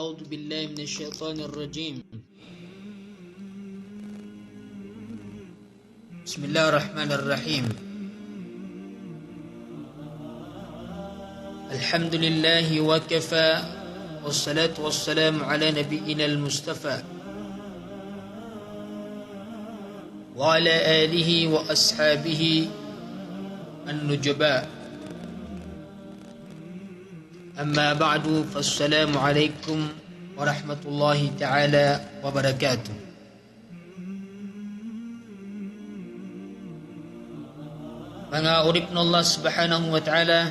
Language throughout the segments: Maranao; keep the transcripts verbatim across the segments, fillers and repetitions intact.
أعوذ بالله من الشيطان الرجيم. بسم الله الرحمن الرحيم. الحمد لله وكفى، والصلاة والسلام على نبينا المصطفى وعلى آله وأصحابه النجباء. أما بعد، فالسلام عليكم ورحمة الله تعالى وبركاته. Manga oripn o Allah subhanahu wa ta'ala,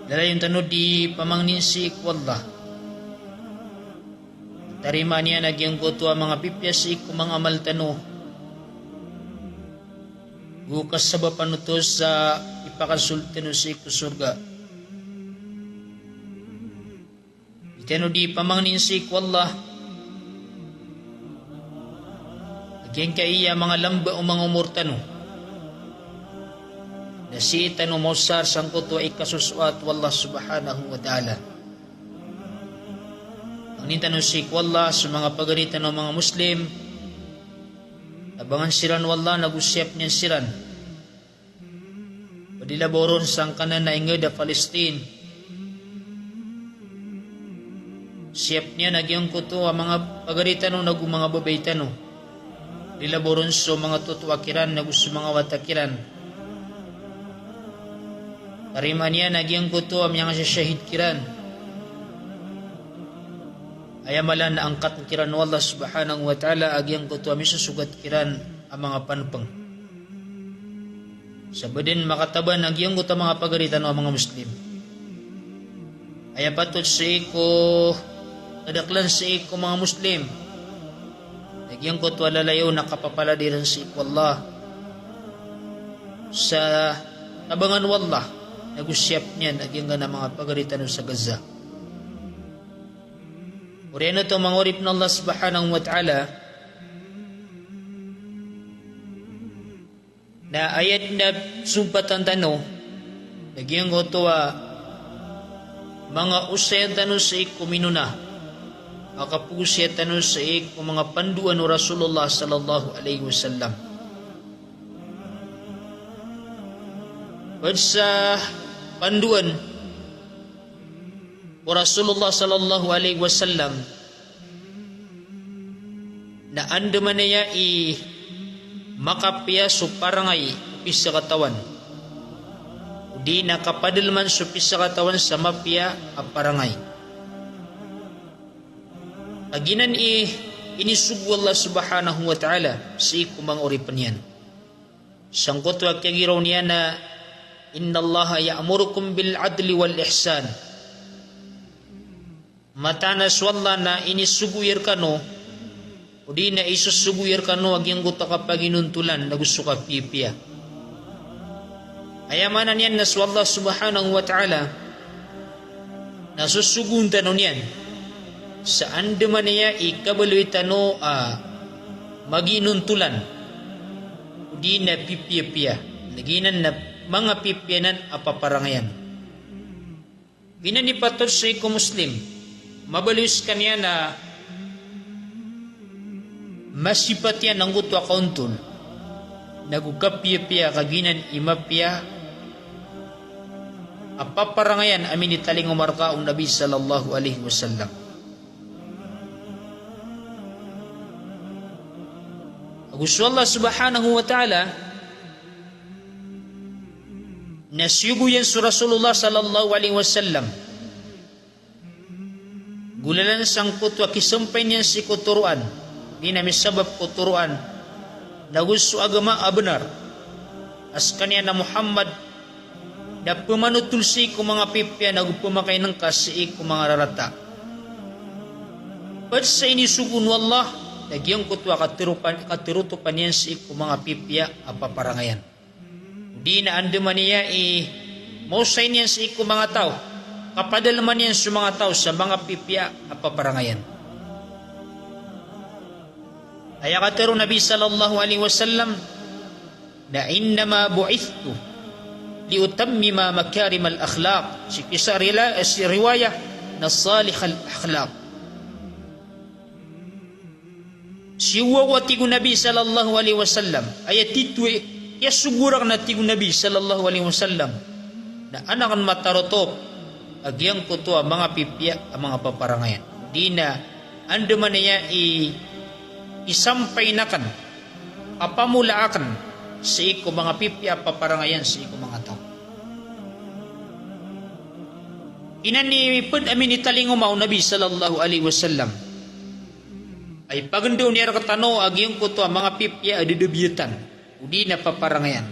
lalayon tano di pamangnin sii ko Allah. Tarimaan iyan a giyangkoto a manga pipiya sii ko manga amal tano, go kasabapan oto sa ipakasold tano sii ko sorga. Di tano di pamangnin sii ko Allah a giyangkaya manga lamba o manga omor tano na sii tano maosar sangkoto a ikasosoat o Allah subhanahu wa ta'ala. Pangnin tano sii ko Allah so manga pagari tano a manga Muslim, tabangan siran o Allah nago siyap niyan siran. Pd i labaw ron sangkanan a ingd a Palestine. Siyap niyan a giyangkoto a manga pagari tano nago manga babay tano. Pd i labaw ron so manga totoa kiran nago so manga wata kiran. Tarimaan iyan a giyangkoto a miyangashashahid kiran. Aya mala na angkatn kiran o Allah subhanahu wa ta'ala a giyangkoto a misosogat kiran a manga panpng. Sa ba dn makataban a giyangkoto a manga pagari tano a manga Muslim. Aya patot sii ko kadaklan sii ko manga Muslim na giyangkoto a lalayon a kapapalad iran sii ko Allah sa tabangan o Allah nago siyap niyan a giyangkanan a manga pagari tano sa Gaza. Oriyan oto manga oripn o Allah subhanahu wa ta'ala, na aya dn a sompatan tano na giyangkoto a manga osayan tano sii ko minona a kapagosaya tano sii ko manga pandoan o Rasulullah sallallahu alaihi wasallam. Pd sa pandoan o Rasulullah sallallahu alaihi wasallam na andamanaya i makapiya so parangay o pisakatawan, odi na kapadalman so pisakatawan sa mapiya a parangay. A giyanan i inisogo o Allah subhanahu wa ta'ala sii ko manga oripn iyan. Sangkoto a kiyagiraw niyan na, "Innallaha ya'murukum bil adli wal ihsan." Mataan a so Allah na inisogo iyan rkano, odi na isosogo iyan rkano a giyangkoto a kapaginontolan nago so kapiyapiya. Aya maana niyan na so Allah subhanahu wa ta'ala na sosogoon tano niyan sa andamanaya i kabaloy tano a maginontolan, odi na pipiyapiya, na giyanan na manga pipiya anan a paparangayan. Giyanan i patot sii ko Muslim, mabaloy skaniyan a masipat iyan angkoto a kaontol, nago kapiyapiya ka giyanan i mapiya a paparangayan a minitalingoma rka o Nabi sallallahu alaihi wasallam. Ago so Allah subhanahu wa ta'ala na siyogo iyan so Rasulullah sallallahu alaihi wasallam. Golalan sangkoto a kisampay niyan sii ko toroan, di na misabap ko toroan, nago so agama a bnar. A skaniyan a Muhammad, na pmanotol sii ko manga pipiya nago pmakainngka sii ko manga rarata. Pd sa inisogo o Allah, na giyangkoto a kateropan, katerotopan iyan sii ko manga pipiya a paparangayan. Odi na andamanaya i maosay niyan sii ko manga taw, kapadalman iyan so manga taw sa manga pipiya a paparangayan. Aya katero o Nabi sallallahu alaihi wasallam na, "Innama bu'ithtu Li utammima makarimal akhlaq. Sii ko isa rila-, eh, si riwayah na salihal akhlaq. Siyowa ko a tig o Nabi sallallahu alaihi wasallam, aya titho i kiyasogo rakn a tig o Nabi sallallahu alaihi wasallam, na an akn matarotop a giyangkoto a manga pipiya a manga paparangayan. Di na andamanaya i, isampay akn, papamola akn sii ko manga pipiya a paparangayan sii ko manga taw. Inanipd a minitalingoma o Nabi sallallahu alaihi wasallam a ipagndaon iyan rktano a giyangkoto a manga pipiya a dadabiyatan odi na paparangayan.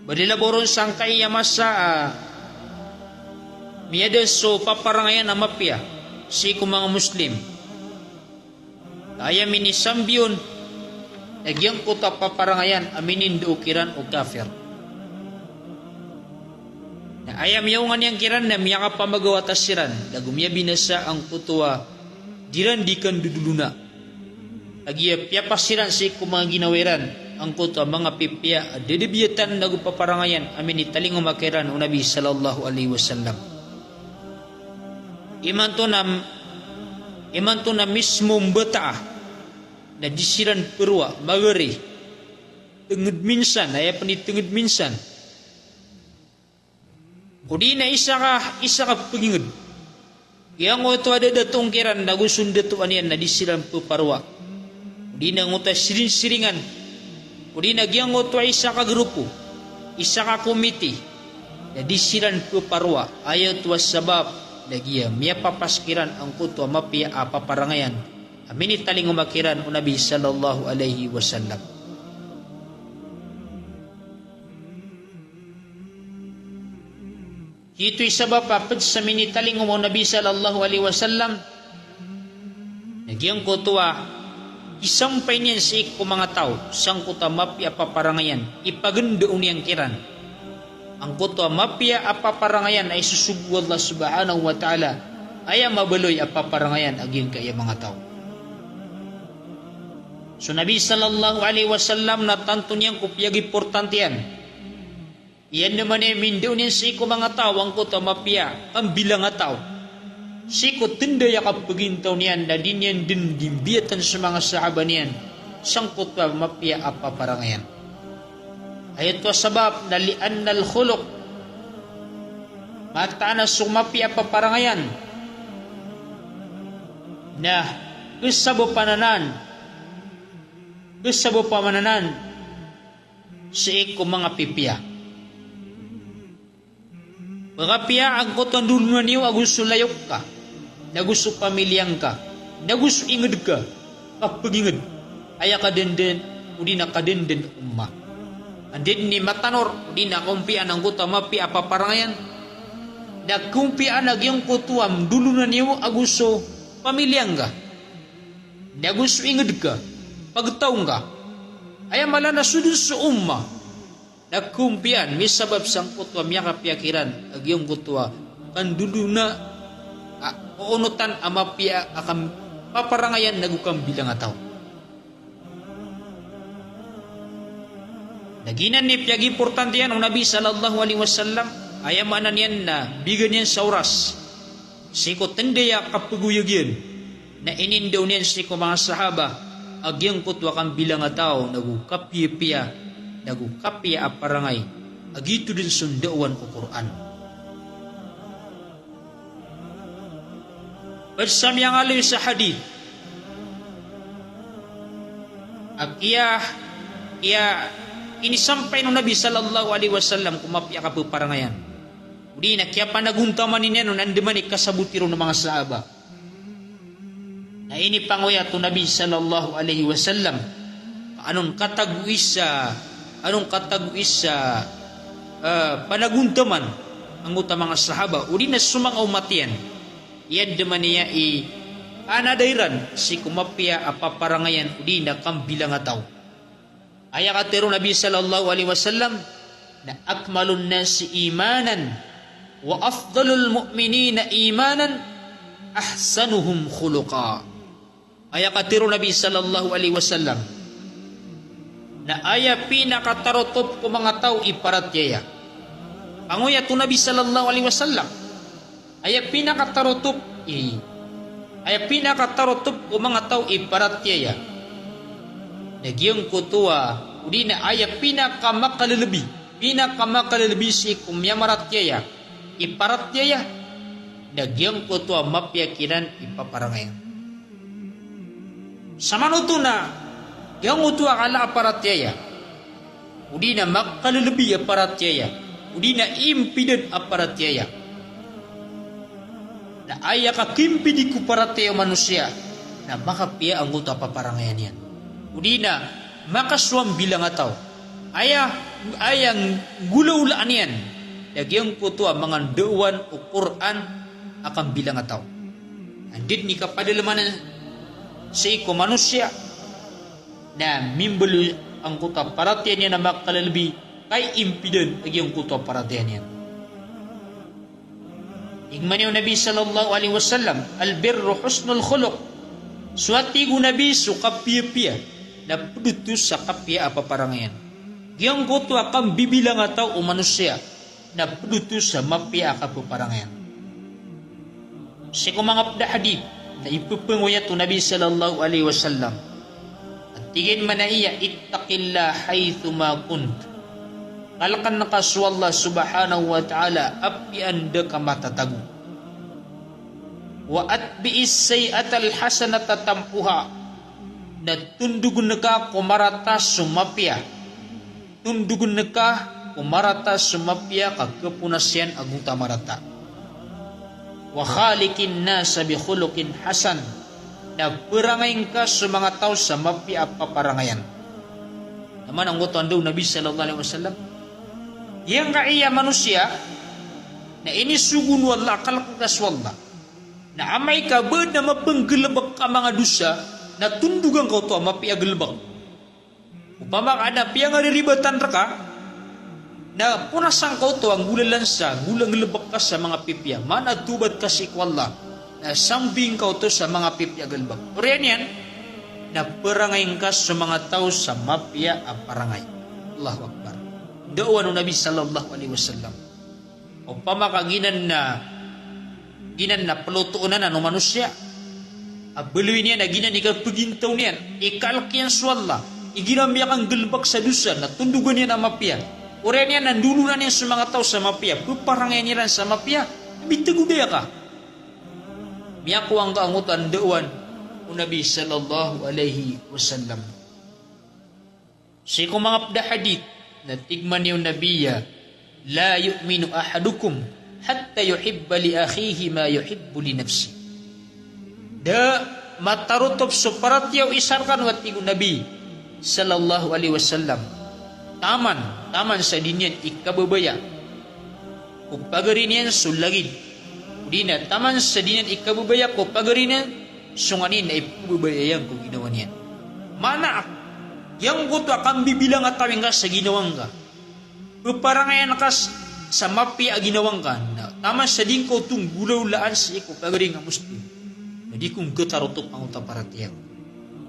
Badila bo ron sangkai a masa a miyada so paparangayan a mapiya sii ko manga Muslim. Aya minisambi on na giyangkoto a paparangayan a minindao kiran o kafir. Na aya miyaonga niyan kiran na miyakapamagawata siran, nago miyabinasa angkoto a di ran di kandodolona. Kagiya piyapasiran sii ko manga ginawa iran angkoto a manga pipiya a dadabiyatan nago paparangayan a minitalingoma kiran o Nabi sallallahu alaihi wasallam. Imanto na, imanto na mismo mbata a na di siran parowa, magari, tngd minsan, aya pn i tngd minsan. Odi na isa ka, isa ka pagingd. Giyangkoto a dadatoon kiran nago so ndatoan iyan na di siran pparowa. Odi na angkoto a siringsiringan. Odi na giyangkoto a isa ka grupo, isa ka komiti, na di siran pparowa. Aya oto a sabap na giya miyapapas kiran angkoto a mapiya a paparangayan a minitalingoma kiran o Nabi sallallahu alaihi wasallam. Giyoto i sabap a pd sa minitalingoma o Nabi sallallahu alaihi wasallam na giyangkoto a isampay niyan sii ko manga taw sangkoto a mapiya a paparangayan, ipagndaon iyan kiran angkoto a mapiya a paparangayan a isosogo o Allah subhanahu wa ta'ala, aya mabaloy a paparangayan a giyangkaya manga taw. So Nabi sallallahu alaihi wasallam na tanto niyan ko piyagimportantiyan iyan, na manay mindao niyan sii ko manga taw angkoto a mapiya a kambilangataw. Sii ko tnday a kapagintaw niyan na di niyan dn gimbiyatan so manga sahaba niyan sangkoto a mapiya a paparangayan. Aya oto a sabap na li'annal khuluq, mataan a so mapiya a paparangayan na ksabapan anan, ksabapan anan sii ko manga pipiya. Makapiya angkoto a ndolonan iyo ago so layok ka, nago so pamilya ngka, nago so ingd ka, kapagingd, aya kadndn, odi na kadndn a umma. Anda dn i matanor, odi na kaompiyaan angkoto a mapiya a paparangayan, na kaompiyaan a giyangkoto a ndolonan iyo ago so pamilya ngka, nago so ingd ka, pagtaw ngka. Aya mala na so dn so umma na kaompiyaan, misabap sangkoto a miyakapiya kiran a giyangkoto a kandodona a oonotan a mapiya a kam-, paparangayan nago kambilangataw. Na giyanan i piyagimportantiyan o Nabi sallallahu alaihi wasallam, aya maana niyan na bigan iyan sa oras sii ko tnday a kapagoyag iyan, na inindao niyan sii ko manga sahaba a giyangkoto a kambilangataw nago kapiyapiya, nago kapiya a parangay, a giyoto dn so ndaowan ko Qur'an. Pd sa miyangaloy sa hadith a kiya, kiya, inisampay o Nabi sallallahu alaihi wasallam ko mapiya a kapaparangayan. Odi na kiyapanagontaman iyan on andamanaya i kasaboti ron o manga sahaba. Na inipangoyat o Nabi sallallahu alaihi wasallam, anon katago isa, anon katago isa, eh, panagontaman angkoto a manga sahaba, odi na so manga omat iyan, iyan dn manaya i anadairan sii ko mapiya a paparangayan odi na kambilangataw. Aya katharo o Nabi sallallahu alaihi wasallam na akmalun nasi imanan wa afdalul mu'minina imanan ahsanuhum khuluqa. Aya katharo o Nabi sallallahu alaihi wasallam na aya pinakatarotop ko manga taw i paratiyaya, Pangoyat o Nabi sallallahu alaihi wasallam, aya pinakatarotop i, aya pinakatarotop o manga taw i paratiyaya na giyangkoto a, odi na aya pinakamakalebi, pinakamakalebi sii ko miyamaratiyaya i paratiyaya na giyangkoto a mapiya kiran i paparangayan. Samanoto na giyangkoto a kala a paratiyaya, odi na makalebi a paratiyaya, odi na impidan a paratiyaya. Na aya kakimpidi ko paratiyaya o manosiya na makapiya angkoto a paparangayan iyan, odi na makasowa mbilang a taw. Aya, aya nggolawlaan iyan na giyangkoto a manga ndaowan o Qur'an a kambilang a taw. Anda dn i kapadalman sii ko manosiya na mimbaloy angkoto a paratiyaya niyan a makalebi, kay impidan a giyangkoto a paratiyaya niyan. Tig man iyan o Nabi sallallahu alaihi wasallam, "Al-birru husnul khuluq." So, a tig o Nabi, so kapiyapiya na pd oto sa kapiya a paparangayan. Giyangkoto a kambibilang a taw o manosiya na pd oto sa mapiya a kapaparangayan. Sii ko manga pd a hadith na ipepangoyat o Nabi sallallahu alaihi wasallam, a tig iyan mambo a, "Ittaqillaha haythuma kunt." Kalkn ka so Allah subhanahu wa ta'ala apiya anda ka matatago. "Wa atbi'is sayyi'atal hasanata tamhuha." Na tondogn ka ko marata so mapiya. Tondogn ka ko marata so mapiya ka kaponas iyan angkoto a marata. "Wa khaliqin nasa bi khuluqin hasan." Na parangayin ka so manga taw sa mapiya a paparangayan. Taman angkoto a anda o Nabi sallallahu alaihi wasallam. Giyangkaya manosiya na inisogo o Allah a kalk ka so Allah. Na amay ka ba adn a mapnggalbk a manga dosa, na tondogan ka oto a mapiya a galbk. Opama ka na piyangararibatan rka, na ponasan ka oto a nggolalan sa, nggola nggalbk ka sa manga pipiya. Maana tobat ka sii ko Allah. Na sambing ka oto sa manga pipiya a galbk. Oriyan iyan, na parangayin ka so manga taw sa mapiya a parangay. Allahu Akbar. Ndaowan o Nabi sallallahu alaihi wasallam. Opama ka giyanan na, giyanan na plotoon anan o manosiya a baloy niyan a giyanan i kapagintaw niyan, i kalk iyan so Allah, igira miyakanggalbk sa dosa na tondogan iyan a mapiya. Oriyan iyan na ndolonan iyan so manga taw sa mapiya, paparangayan iran sa mapiya, na bitagodaya ka. Miyakowa ngka angkoto a ndaowan o Nabi sallallahu alaihi wasallam. Sii ko manga pd a hadith na tig man iyan o Nabi a, "La yu'minu ahadukum hatta yuhibba li akhihi ma yuhibbu li nafsihi." Da matarotop so paratiyaya o isa rkano, a tig o Nabi sallallahu alaihi wasallam, taman, taman sa di niyan ikababaya ko pagari niyan so lagid. Odi na taman sa di niyan ikababaya ko pagari niyan so nganin na ipababaya iyan ko ginawa niyan. Maana, giyangkoto a kambibilang a taw ingka sa ginawa ngka, paparangayan ka s-, sa mapiya a ginawa ngka, na taman sa di ngka oto nggolawlaan sii ko pagari nga Muslim, na di ko ngka tarotop angkoto a paratiyaya.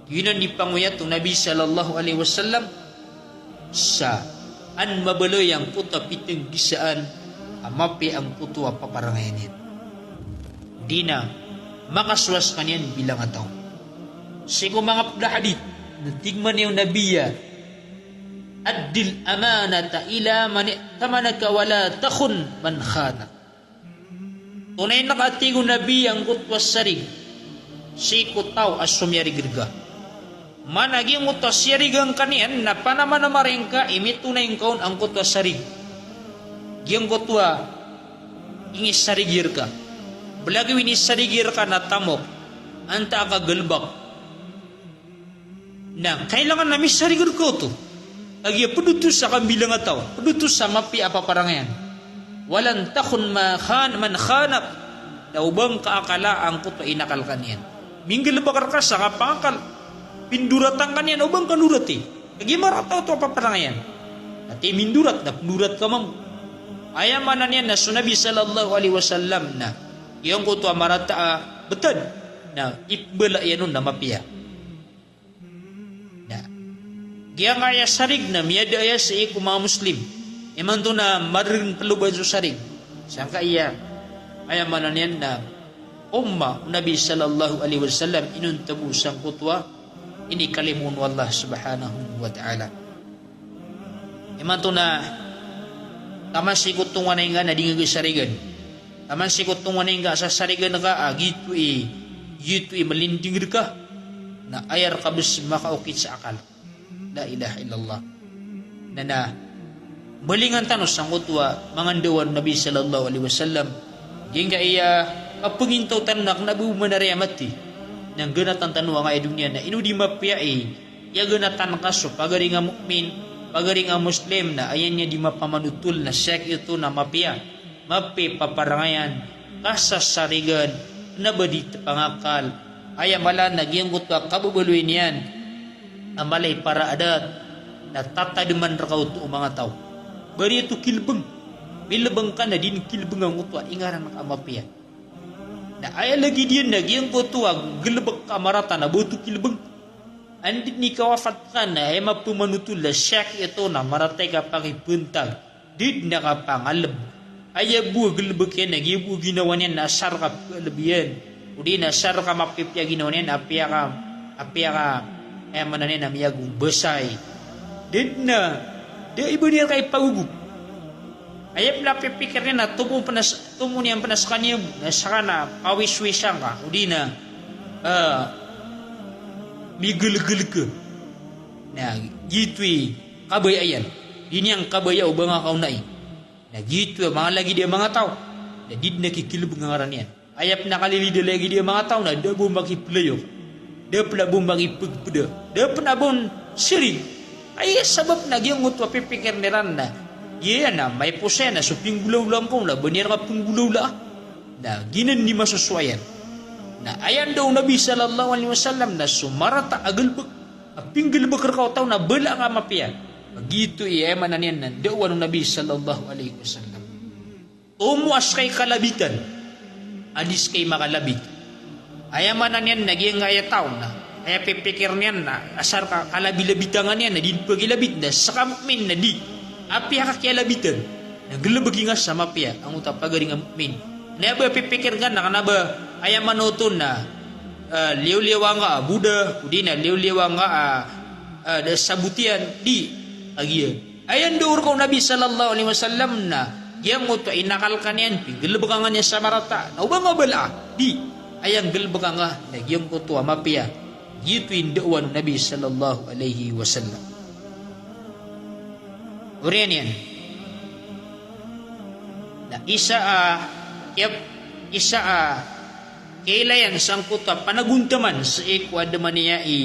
Giyanan i pangoyat o Nabi sallallahu alaihi wasallam sa an mabaloy angkoto a pitnggisaan a mapiya angkoto a paparangayan iyan. Di na makasowa skaniyan bilang a taw. Sii ko manga pd a hadith na tig man iyan o Nabi a, "Addil amanata ila man i'tamanaka wa la takhun man khanak." Tonayn ka, a tig o Nabi, angkoto a sarig sii ko taw a somiyarig rka. Maana giyangkoto a siyarigan ka niyan na panamanamar ingka i mitonay ngka on angkoto a sarig. Giyangkoto a inisarigi rka. Balagiyo inisarigi rka na tamok, antaa ka galbk. Na kailangan na misarig rka oto. Kagiya pd oto sa kambilang a taw, pd oto sa mapiya a paparangayan. "Wa lan takhun ma khan-, man khanak." Na o ba ngka akala angkoto a inakal ka niyan. Minggalbk rka sa kapangakal. Pindoratan ka niyan o ba ngka ndorati. Kagiya marata oto a paparangayan. Ati mindorat na pndorat ka mambo. Aya maana niyan na so Nabi sallallahu alaihi wasallam na giyangkoto a marata a btad na ipmbala iyan on na mapiya. Na giyangkaya sarig na miyada aya sii ko manga Muslim. Imanto na maregen peloban so sarig sangkaya, aya maana niyan na umma o Nabi sallallahu alaihi wasallam, inonta bo sangkoto a inikalimo o Allah subhanahu wa ta'ala. Imanto na taman sii ko tonganay nga na di nga sarigan. Taman sii ko tonganay nga a sasarigan ka a giyoto i, giyoto i malinding reka. Na aya reka bes makaokit sa akal. La ilaha illallah. Na, na balingan tano sangkoto a manga ndawan o Nabi sallallahu alaihi wasallam. Giyangkaya a kapengintaw tano na kena bo manariyamati. Na nggenatan tano angkaya doniya na ino di mapiya i iyaganatan ka so pagari nga mu'min, pagari nga Muslim, na aya niyan di mapamanotol na siyakito na mapiya, mapiya i paparangayan, kasasarigan, na ba di tepangakal, aya mala na giyangkoto a kababaloy niyan a mala i para adat, na tatademan reka oto o manga taw. Bariya oto kilebeng. Milebeng ka na di niyan kilebeng angkoto a ingaran ka a mapiya. Na aya lagid iyan na giyangkoto a gelebek ka a marata na ba oto kilebeng. Anda den i kawafat ka na aya mapemanotol a siyakito na marata i kapakipentag. Da den a kapangaleb. Aya bo a gelebek iyan na giya bo a ginawa niyan na asar ka pekaleb iyan. O di na asar ka mapipiya a ginawa niyan, apiya ka, apiya ka, aya maana niyan na miyagombasay. Da den a, da iba niyan ka ipagogop. Aya pen a pipikir niyan na tomo pen a s-, tomo niyan pen a sekaniyan, na seka na pawiswisan ka, o di na, ah, migelegele ka. Na giyoto i kabaya iyan. Di niyan kabaya o ba nga kaonai. Na giyoto a manga lagid a manga taw. Na di den a kikilebeng a ngaran iyan. Aya pen a kalilid a lagid a manga taw na da bo makipelayo. Da pen a bo makipegpeda. Da pen a bo sirig. Aya sabap na giyangkoto a pipikir iran na giya na maiposa iyan na so pinggolawla ngka na ba niyan ka penggolawla. Na giyanan i masosowa iyan. Na aya nda o Nabi sallallahu alaihi wasallam na so marata a gelebek a pinggelebek reka o taw na bala nga mapiya. Giyoto i aya maana niyan na da'wa o Nabi sallallahu alaihi wasallam. Tomo a seka i kalabitan a di seka i makalabit. Aya maana niyan na giyangkaya taw na aya pipikir niyan na asar ka kalabilabitan ka niyan na di den pagilabit, na seka mu'min na di. Apiya ka kiyalabitan na gelebeki nga sa mapiya angkoto a pagari nga mu'min. Na ba pipikir ka na kena ba aya maana oto na, ah, liyoliyawa nga a Buddha, o di na liyoliyawa nga a, ah, da sabot iyan, di. Kagiya aya nda o reka o Nabi sallallahu alaihi wasallam na giyangkoto a inakal ka niyan, pinggelebeka nga niyan sa marata, na o ba nga bala a, di. Aya nggelebeka nga na giyangkoto a mapiya. Giyoto i da'wa o Nabi sallallahu alaihi wasallam. Oriyan iyan. Na isa a, iyap-, isa a kiyailay iyan sangkoto a panagontaman sii ko adama niyan i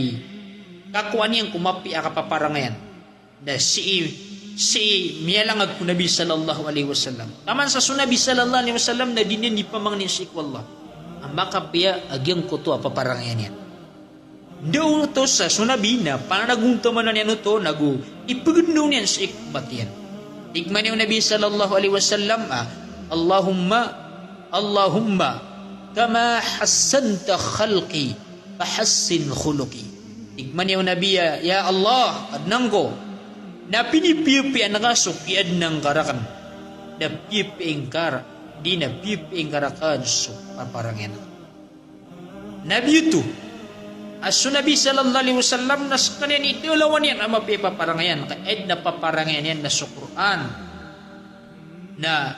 kakowa niyan ko mapiya a kapaparangayan. Na sii, sii miyalangag ko Nabi sallallahu alaihi wasallam. Taman sa so Nabi sallallahu alaihi wasallam na di niyan di pamangni sii ko Allah a makapiya a giyangkoto a paparangayan iyan. Nda oto sa so Nabi na panagontaman iyan oto nago ipegendaw niyan sii ko umat iyan. Tig man iyan o Nabi sallallahu alaihi wasallam a, "Allahumma, Allahumma, kama hassanta khalqi, fahassin khuluqi." Tig man iyan o Nabi a, "Ya Allah, Kadnan ko, na pinipiyapiya ngka so kiyaadna ngka raken, na piyapiya ngka ra-, di na piyapiya ngka raken so paparangayan." Nabi oto a so Nabi sallallahu alaihi wasallam na sekaniyan i da lawan iyan a mapiya i paparangayan, ka aya den a paparangayan iyan na so Qur'an. Na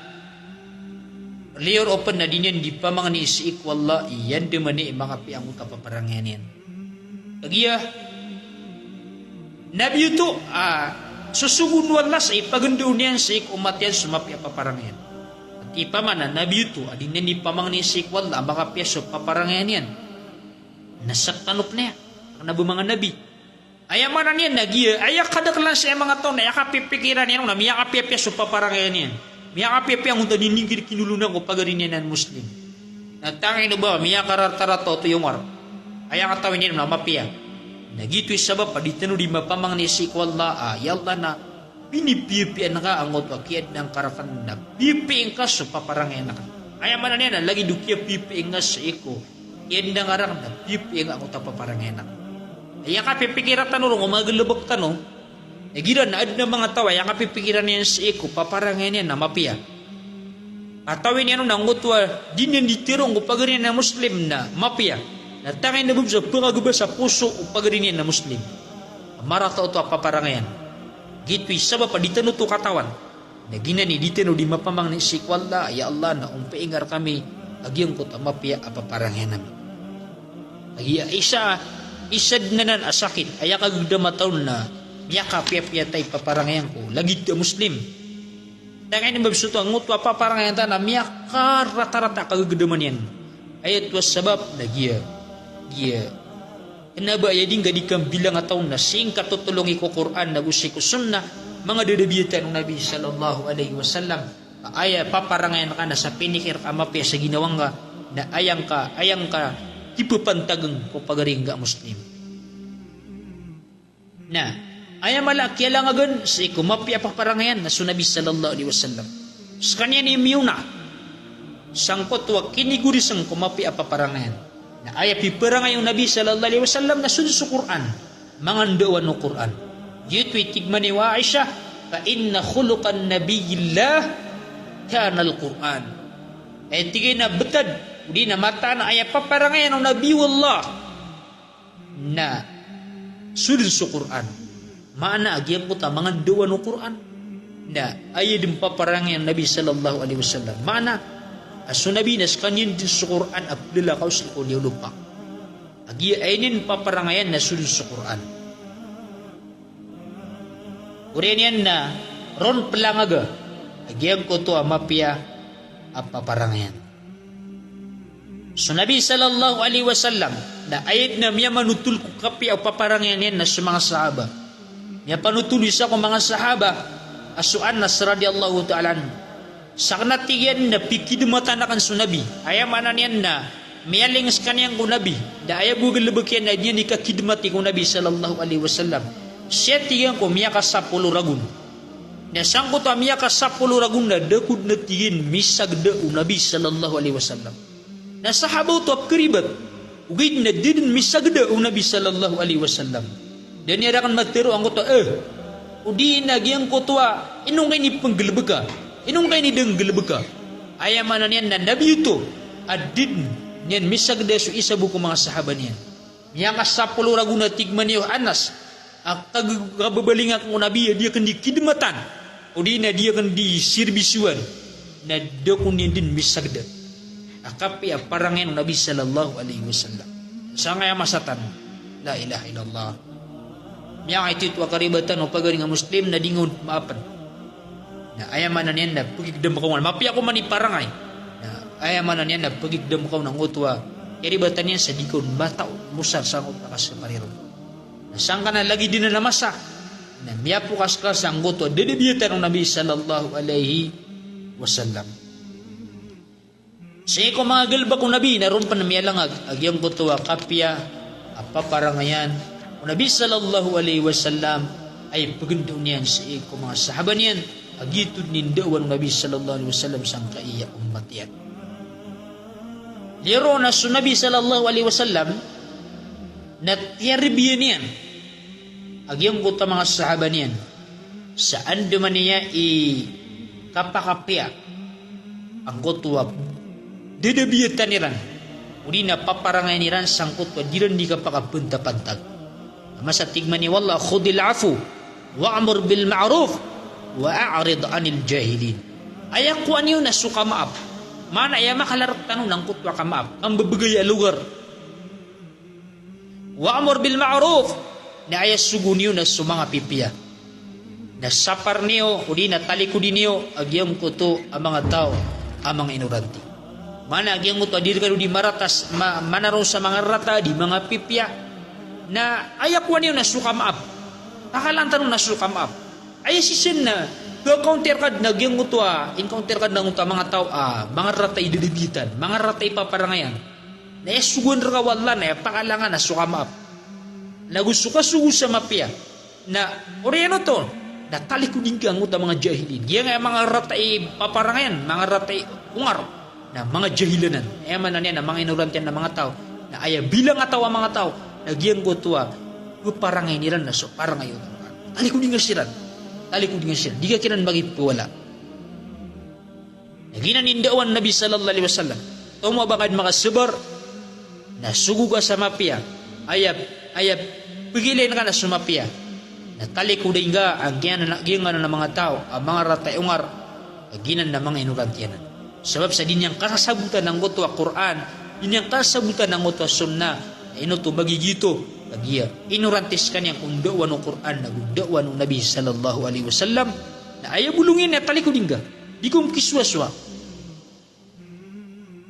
liyo ron pen na di niyan di pamangni sii ko Allah, iyan den man i makapiya angkoto a paparangayan iyan. Kagiya Nabi oto a sosogoon o Allah sa ipagendaw niyan sii ko umat iyan so mapiya a paparangayan. Ati pamana Nabi oto a di niyan di pamangni sii ko Allah a makapiya so paparangayan iyan. Na sekano pen iyan, kena ba manga nabi. Aya maana niyan na giya, aya kadakelan sa aya manga taw na aya kapipikiran iyan na miyakapiyapiya so paparangayan iyan. Miyakapiyapiya angkoto a di niyan di kinolonan ko pagari niyan a Muslim. Na tangin o ba miyakararata-rata oto i Umar. Aya katawi niyan na mapiya. Na giyoto i sabap a di tano di mapamangni sii ko Allah a, ya Allah na pinipiyapiya ngka angkoto a kiyaadna ngka raken na piyapiya ngka so paparangayan aken. Aya maana niyan na lagid o kiyapiyapiya ngka sii ko kiyaadna ngka raken na piyapiya ngka angkoto a paparangayan aken. Aya kapipikiran tano ron o magelebek tano Igira na adn a manga taw a aya kapipikiran iyan sii ko paparangayan iyan na mapiya. Katawi niyan on angkoto a di niyan di tharoon ko pagari niyan a Muslim na mapiya. Na tangay na bab sa pkagba sa poso o pagari niyan a Muslim. Marata oto a paparangayan. Giyoto i sabap a di tano oto katawan. Na giyanan i di tano di mapamangni sii ko Allah, ya Allah, na ompiya ingka rkami a giyangkoto a mapiya a paparangayan ami. Kagiya isa, isa dn anan a sakit, aya kagdam a taw na miyakapiyapiyatay paparangayan ko lagid a Muslim. Tangay na bab sa oto angkoto a paparangayan ta na miyakaratarata a kagagdaman iyan. Aya oto a sabap na giya, giya. Kna ba aya di ngka di kambilang a taw na sii ngka totolongi ko Qur'an ago sii ko sunnah, manga dadabiyatan o Nabi sallallahu alaihi wasallam. Aya paparangayan ka na sa pinikir ka a mapiya sa ginawa ngka, na aya ngka, aya ngka di ppantagn ko pagari ngka a Muslim. Na aya mala a kiyalangagan sii ko mapiya a paparangayan na so Nabi sallallahu alaihi wasallam. Skaniyan i miyona sangkoto a kinigorisn ko mapiya a paparangayan. Na aya piparangay o Nabi sallallahu alaihi wasallam na so dn so Qur'an. Manga ndawan o Qur'an. Giyoto i tig mambo o Aisha, "Fa inna khuluqan nabiyillah kana al-Qur'an." Aya tig iyan a btad, odi na mataan a aya paparangayan o Nabi o Allah na so dn so Qur'an. Maana a giyangkoto a manga ndawan o Qur'an na aya dn paparangayan o Nabi sallallahu alaihi wasallam. Maana a so Nabi na skaniyan dn so Qur'an a plalakaw sii ko liyo lopa. A giya aya niyan paparangayan na so dn so Qur'an. Oriyan iyan na ron plangaga a giyangkoto a mapiya a paparangayan. So Nabi sallallahu alaihi wasallam na aya dn a miyamanotol ko kapiya o paparangayan iyan na so manga sahaba. Miyapanotol o isa ko manga sahaba a so Anas radiyallahu ta'ala anhu. Sakn a tig iyan na pikidmatan akn so Nabi. Aya maana niyan na miyaling skaniyan ko Nabi. Da aya bo a galbk iyan na di niyan di kakidmati ko Nabi sallallahu alaihi wasallam. Sii, tig iyan, ko miyakasapolo ragon. Na sangkoto a miyakasapolo ragon na da ko dn, tig iyan, misagda o Nabi sallallahu alaihi wasallam. Na sahaba oto a karibat, ogaid na da dn misagda o Nabi sallallahu alaihi wasallam. Da niyan rakn matharo angkoto a, eh, odi na giyangkoto a, ino ngka ini pnggalbka, ino ngka ini da nggalbka. Aya maana niyan na Nabi oto a da dn niyan misagda so isa bo ko manga sahaba niyan. Miyakasapolo ragon a tig mambo o Anas a kag-, kababalingan ko Nabi a di akn di kidmatan, odi na di akn di sirbisyoan, na da ko niyan dn misagda a kapiya a parangayan o Nabi sallallahu alaihi wasallam. Sangkaya masa tano. La ilaha illallah. Miyakaito a karibatan o pagari ngka a Muslim na di ngka on maapn. Na aya maana niyan na pagigdam ka on, mapiya ko man i parangay. Na aya maana niyan na pagigdam ka on angkoto a karibatan iyan sa di ka on matao mosar sangkoto a kasapari ron. Na sangkanan lagid dn a masa na miyapokas ka sangkoto a dadabiyatan o Nabi sallallahu alaihi wasallam. Sii ko manga galbk o Nabi na ron pn miyalangag a giyangkoto a kapiya a paparangayan o Nabi sallallahu alaihi wasallam a ipagndao niyan sii ko manga sahaba niyan a giyoto dn i ndawan o Nabi sallallahu alaihi wasallam sangkaya ummat iyan. Liyaro na so Nabi sallallahu alaihi wasallam na tiyarbiya niyan a giyangkoto a manga sahaba niyan sa andamanaya i kapakapiya angkoto a dadabiyatan iran, odi na paparangayan iran sangkoto a di ran di kapakapantapantag. A masa tig mambo o Allah, "Khudhil afwa wa'mur bil ma'ruf wa a'rid anil jahilin." Aya kowa niyo na so kamaap. Maana aya makalark tano na angkoto a kamaap, kambebegay a logar. Wa'mur bil ma'ruf, na aya sogo niyo na so manga pipiya. Na sapar niyo, odi na talikodi niyo a giyangkoto a manga taw a manga inoranti. Maana a giyangkoto a di rkano di marata s-, ma-, manaroon sa manga rata, di manga pipiya. Na aya kowa niyo na so kamaap. Pakalaan tano na so kamaap. Aya sii san na, ka-counter ka dn a giyangkoto a, encounter ka dn angkoto a manga taw a manga rata i dadabitan, manga rata i paparangayan. Na aya sogoan rka o Allah na aya pakalaangan na so kamaap. Na go so kasogo sa mapiya. Na oriyan oto, na talikodi ngka angkoto a manga jahilin. Giyangkaya manga rata i paparangayan, manga rata i ongar, na manga jahil anan. Aya maana niyan na manga inoranti anan a manga taw. Na aya bilang a taw a manga taw na giyangkoto a paparangayan iran na so parangay o Qur'an. Talikodi nga siran. Talikodi nga siran. Di ka kiran makipawala. Na giyanan i ndawa o Nabi sallallahu alaihi wasallam. Tomo a ba ngka dn makasabar, na sogo ka sa mapiya. Aya, aya pagilay ngka na so mapiya. Na talikodi nga a giyanan, giyanan a manga taw a manga rata i ongar, a giyanan a manga inoranti anan. Sabap sa di niyan kasasabotan angkoto a Qur'an, di niyan kasasabotan angkoto a sunnah, na ino oto magigito, kagiya inoranti skaniyan ko ndawa o Qur'an ago ndawa o Nabi sallallahu alaihi wasallam, na aya bolong iyan na talikodi nga. Di ko mkisowasowa.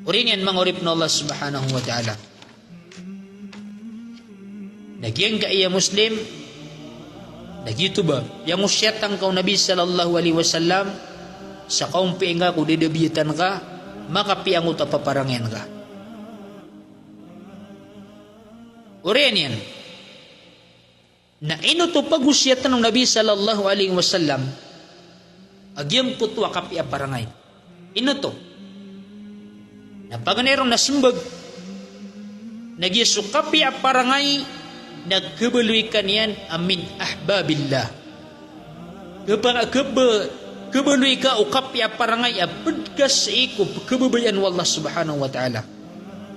Oriyan iyan manga oripn o Allah subhanahu wa ta'ala. Na giyangkaya Muslim, na giyoto ba, piyangosiyatan ka o Nabi sallallahu alaihi wasallam, sa kaompiya ngka ko dadabiyatan ka, makapiya angkoto a paparangayan ka. Oriyan iyan. Na ino oto pagosiyatan o Nabi sallallahu alaihi wasallam a giyangkoto a kapiya parangay. Ino oto? Na paganay ron na smbag, na giya so kapiya parangay na kabaloy ka niyan a min ahbabillah. Kaba, kaba, kabaloy ka o kapiya parangay a pd ka sii ko pkhababayaan o Allah subhanahu wa ta'ala.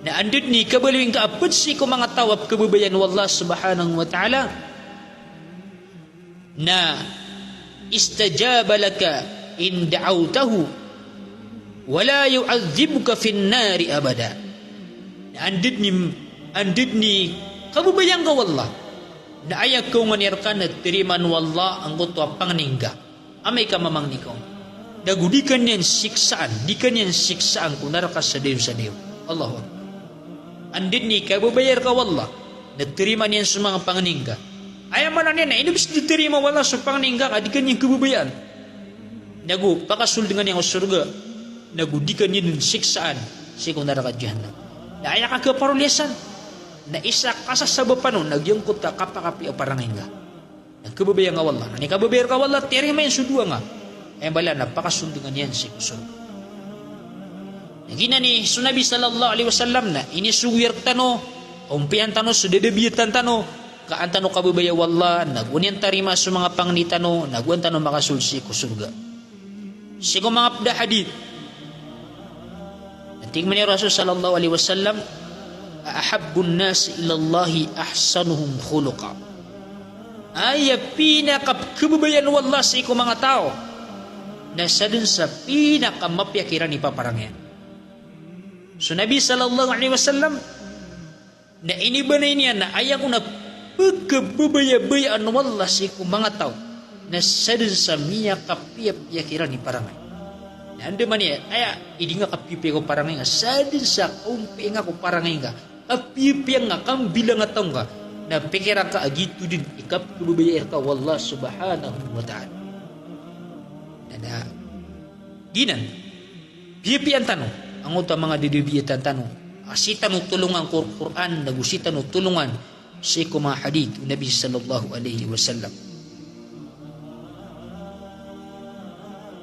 Na anda dn i kabaloy ngka a pd sii ko manga taw a pkhababayaan o Allah subhanahu wa ta'ala, na istajaba laka in da'awtahu wa la yu'adhdhibuka fin nari abada. Na anda dn i, anda dn i kababayaan ka o Allah, na aya kaonga niyan rka na tarimaan o Allah angkoto a pangni ngka. Amay ka mamangni ka on, nago di ka niyan siksaan, di ka niyan siksaan ko naraka sa dayon sa dayon. Allahu Akbar. Anda dn i kababayaan ka o Allah, na tarimaan iyan so manga pangni ngka. Aya maana niyan na ino bs di tarima o Allah so pangni ngka ka di ka niyan kababayaan, nago pakasoldngan iyan ko sorga, nago di ka niyan siksaan sii ko naraka jahannam. Na aya kakaparoliyasan, na isa kasasabapan on na giyangkoto a kapakapiya parangay ngka. Na kababayaan ka o Allah. Na ino kababayaan ka o Allah, tarimaan iyan so dowa nga. Aya mbala na pakasoldngan iyan sii ko sorga. Na giyanan i so Nabi sallallahu alaihi wasallam na inisogo iyan rktano, ompiyaan tano so dadabiyatan tano, ka an tano kababayaan o Allah, nago an iyan tarimaa so manga pangni tano, nago an tano makasold sii ko sorga. Sii ko manga pd a hadith, na tig mambo o Rasul sallallahu alaihi wasallam, "Ahabbun nasi ilallahi ahsanuhum khuluqa." Aya pinakapkhababayaan o Allah sii ko manga taw na sadn sa pinakamapiya kiran i paparangayan. So Nabi sallallahu alaihi wasallam, na inibanay niyan a aya kon a pkhababayabayaan o Allah sii ko manga taw na sadn sa miyakapiyapiya kiran i parangay. Na andamanaya, aya, di nga kapiyapiya ko parangay nga, sadn sa kaompiya nga ko parangay nga, kapiyapiya nga, kambilangataw nga, na pikiran ka a giyoto dn i kapkhababayaan ka o Allah subhanahu wa ta'ala. Na, na, giyanan, piyapiyaan tano angkoto a manga dadabiyatan tano a sii tano tolongan ko Qur'an, nago sii tano tolongan sii ko manga hadith o Nabi sallallahu alaihi wasallam.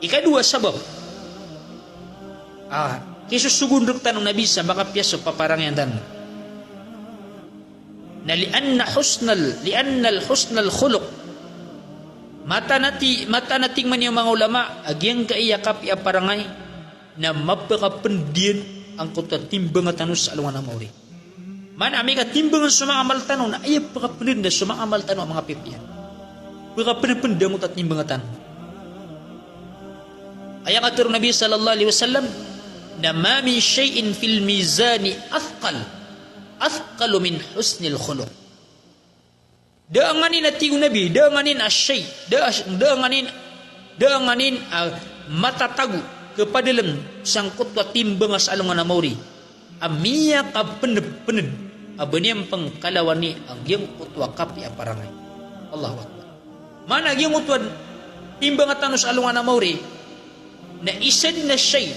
Ikadowa sabap a kisosogoon rktano o Nabi sa makapiya so paparangayan tano na li'anna husnal, li'annal husnal khuluq. Mataan a ti-, mataan a tig mambo o manga ulama a giyangkaya kapiya parangay na mapakapnd iyan angkoto a timbanga tano sa alongan a maori. Maana amay ka timbangan so manga amal tano na aya pakapnd na so manga amal tano a manga pipiya. Pakapndpnd angkoto a timbanga tano. Aya katharo o Nabi sallallahu alaihi wasallam na, "Ma min shay'in fil mizani athqal, athqalu min husnil khuluq." Da a nganin a tig o Nabi, da a nganin a shay, da a, da a nganin, da a nganin a matatago, kapadalm sangkoto a timbanga sa alongan a maori a miyakapndpnd a ba niyan pngkalawani a giyangkoto a kapiya parangay. Allahu Akbar. Maana giyangkoto a timbanga tano sa alongan a maori na isa dn a shay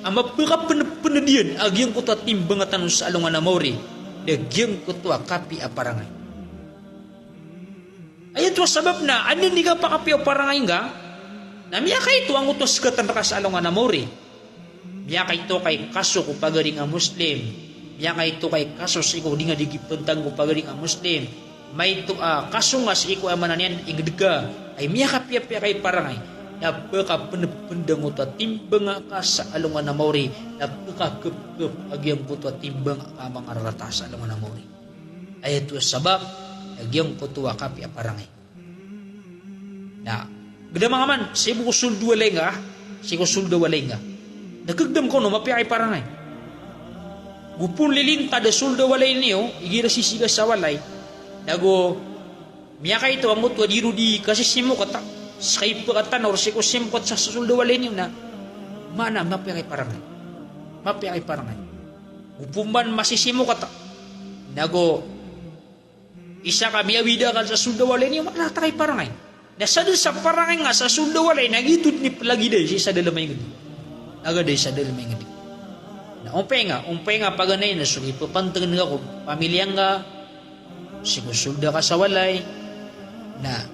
a mapakapndpnd iyan a giyangkoto a timbanga tano sa alongan a maori na giyangkoto a kapiya parangay. Aya oto a sabap na anda dn i kapakapiya o parangay ngka na miyakaito angkoto a sgatan rka sa alongan a maori. Miyakaito ka i kaso ko pagari nga Muslim. Miyakaito ka i kaso sii ko di nga di kipntang ko pagari nga Muslim. maito a kasonga sii ko, aya maana niyan, ingd ka a miyakapiyapiya ka i parangay, na pkapndpnd angkoto a timbang ka sa alongan a maori, na pkakpkp a giyangkoto a timbang ka a manga rarata sa alongan a maori. Aya oto a sabap a giyangkoto a kapiya parangay. Na gda manga man, sii bo ko sold o walay nga, sii ko sold o walay nga, na kagdam ka on o mapiya ka i parangay. Go pn lilintad a sold o walay niyo, igira sisii ka sa walay, na go miyakaito angkoto a di ron di kasisimokat, sa kaipkatan or sii ko simokat sa sold o walay niyo, na maana mapiya ka i parangay. Mapiya ka i parangay. Go pman masisimokat, na go isa ka miyawid akal sa sold o walay niyo, maana rata ka i parangay. Na sadn sa parangay nga sa sold o walay, na giyoto dn i plagiday sii sa dalm a ingd. Plagiday sa dalm a ingd. Na ompay nga, ompay nga paganay na so kipapantgn nga ko pamilya nga sii ko sold ka sa walay, na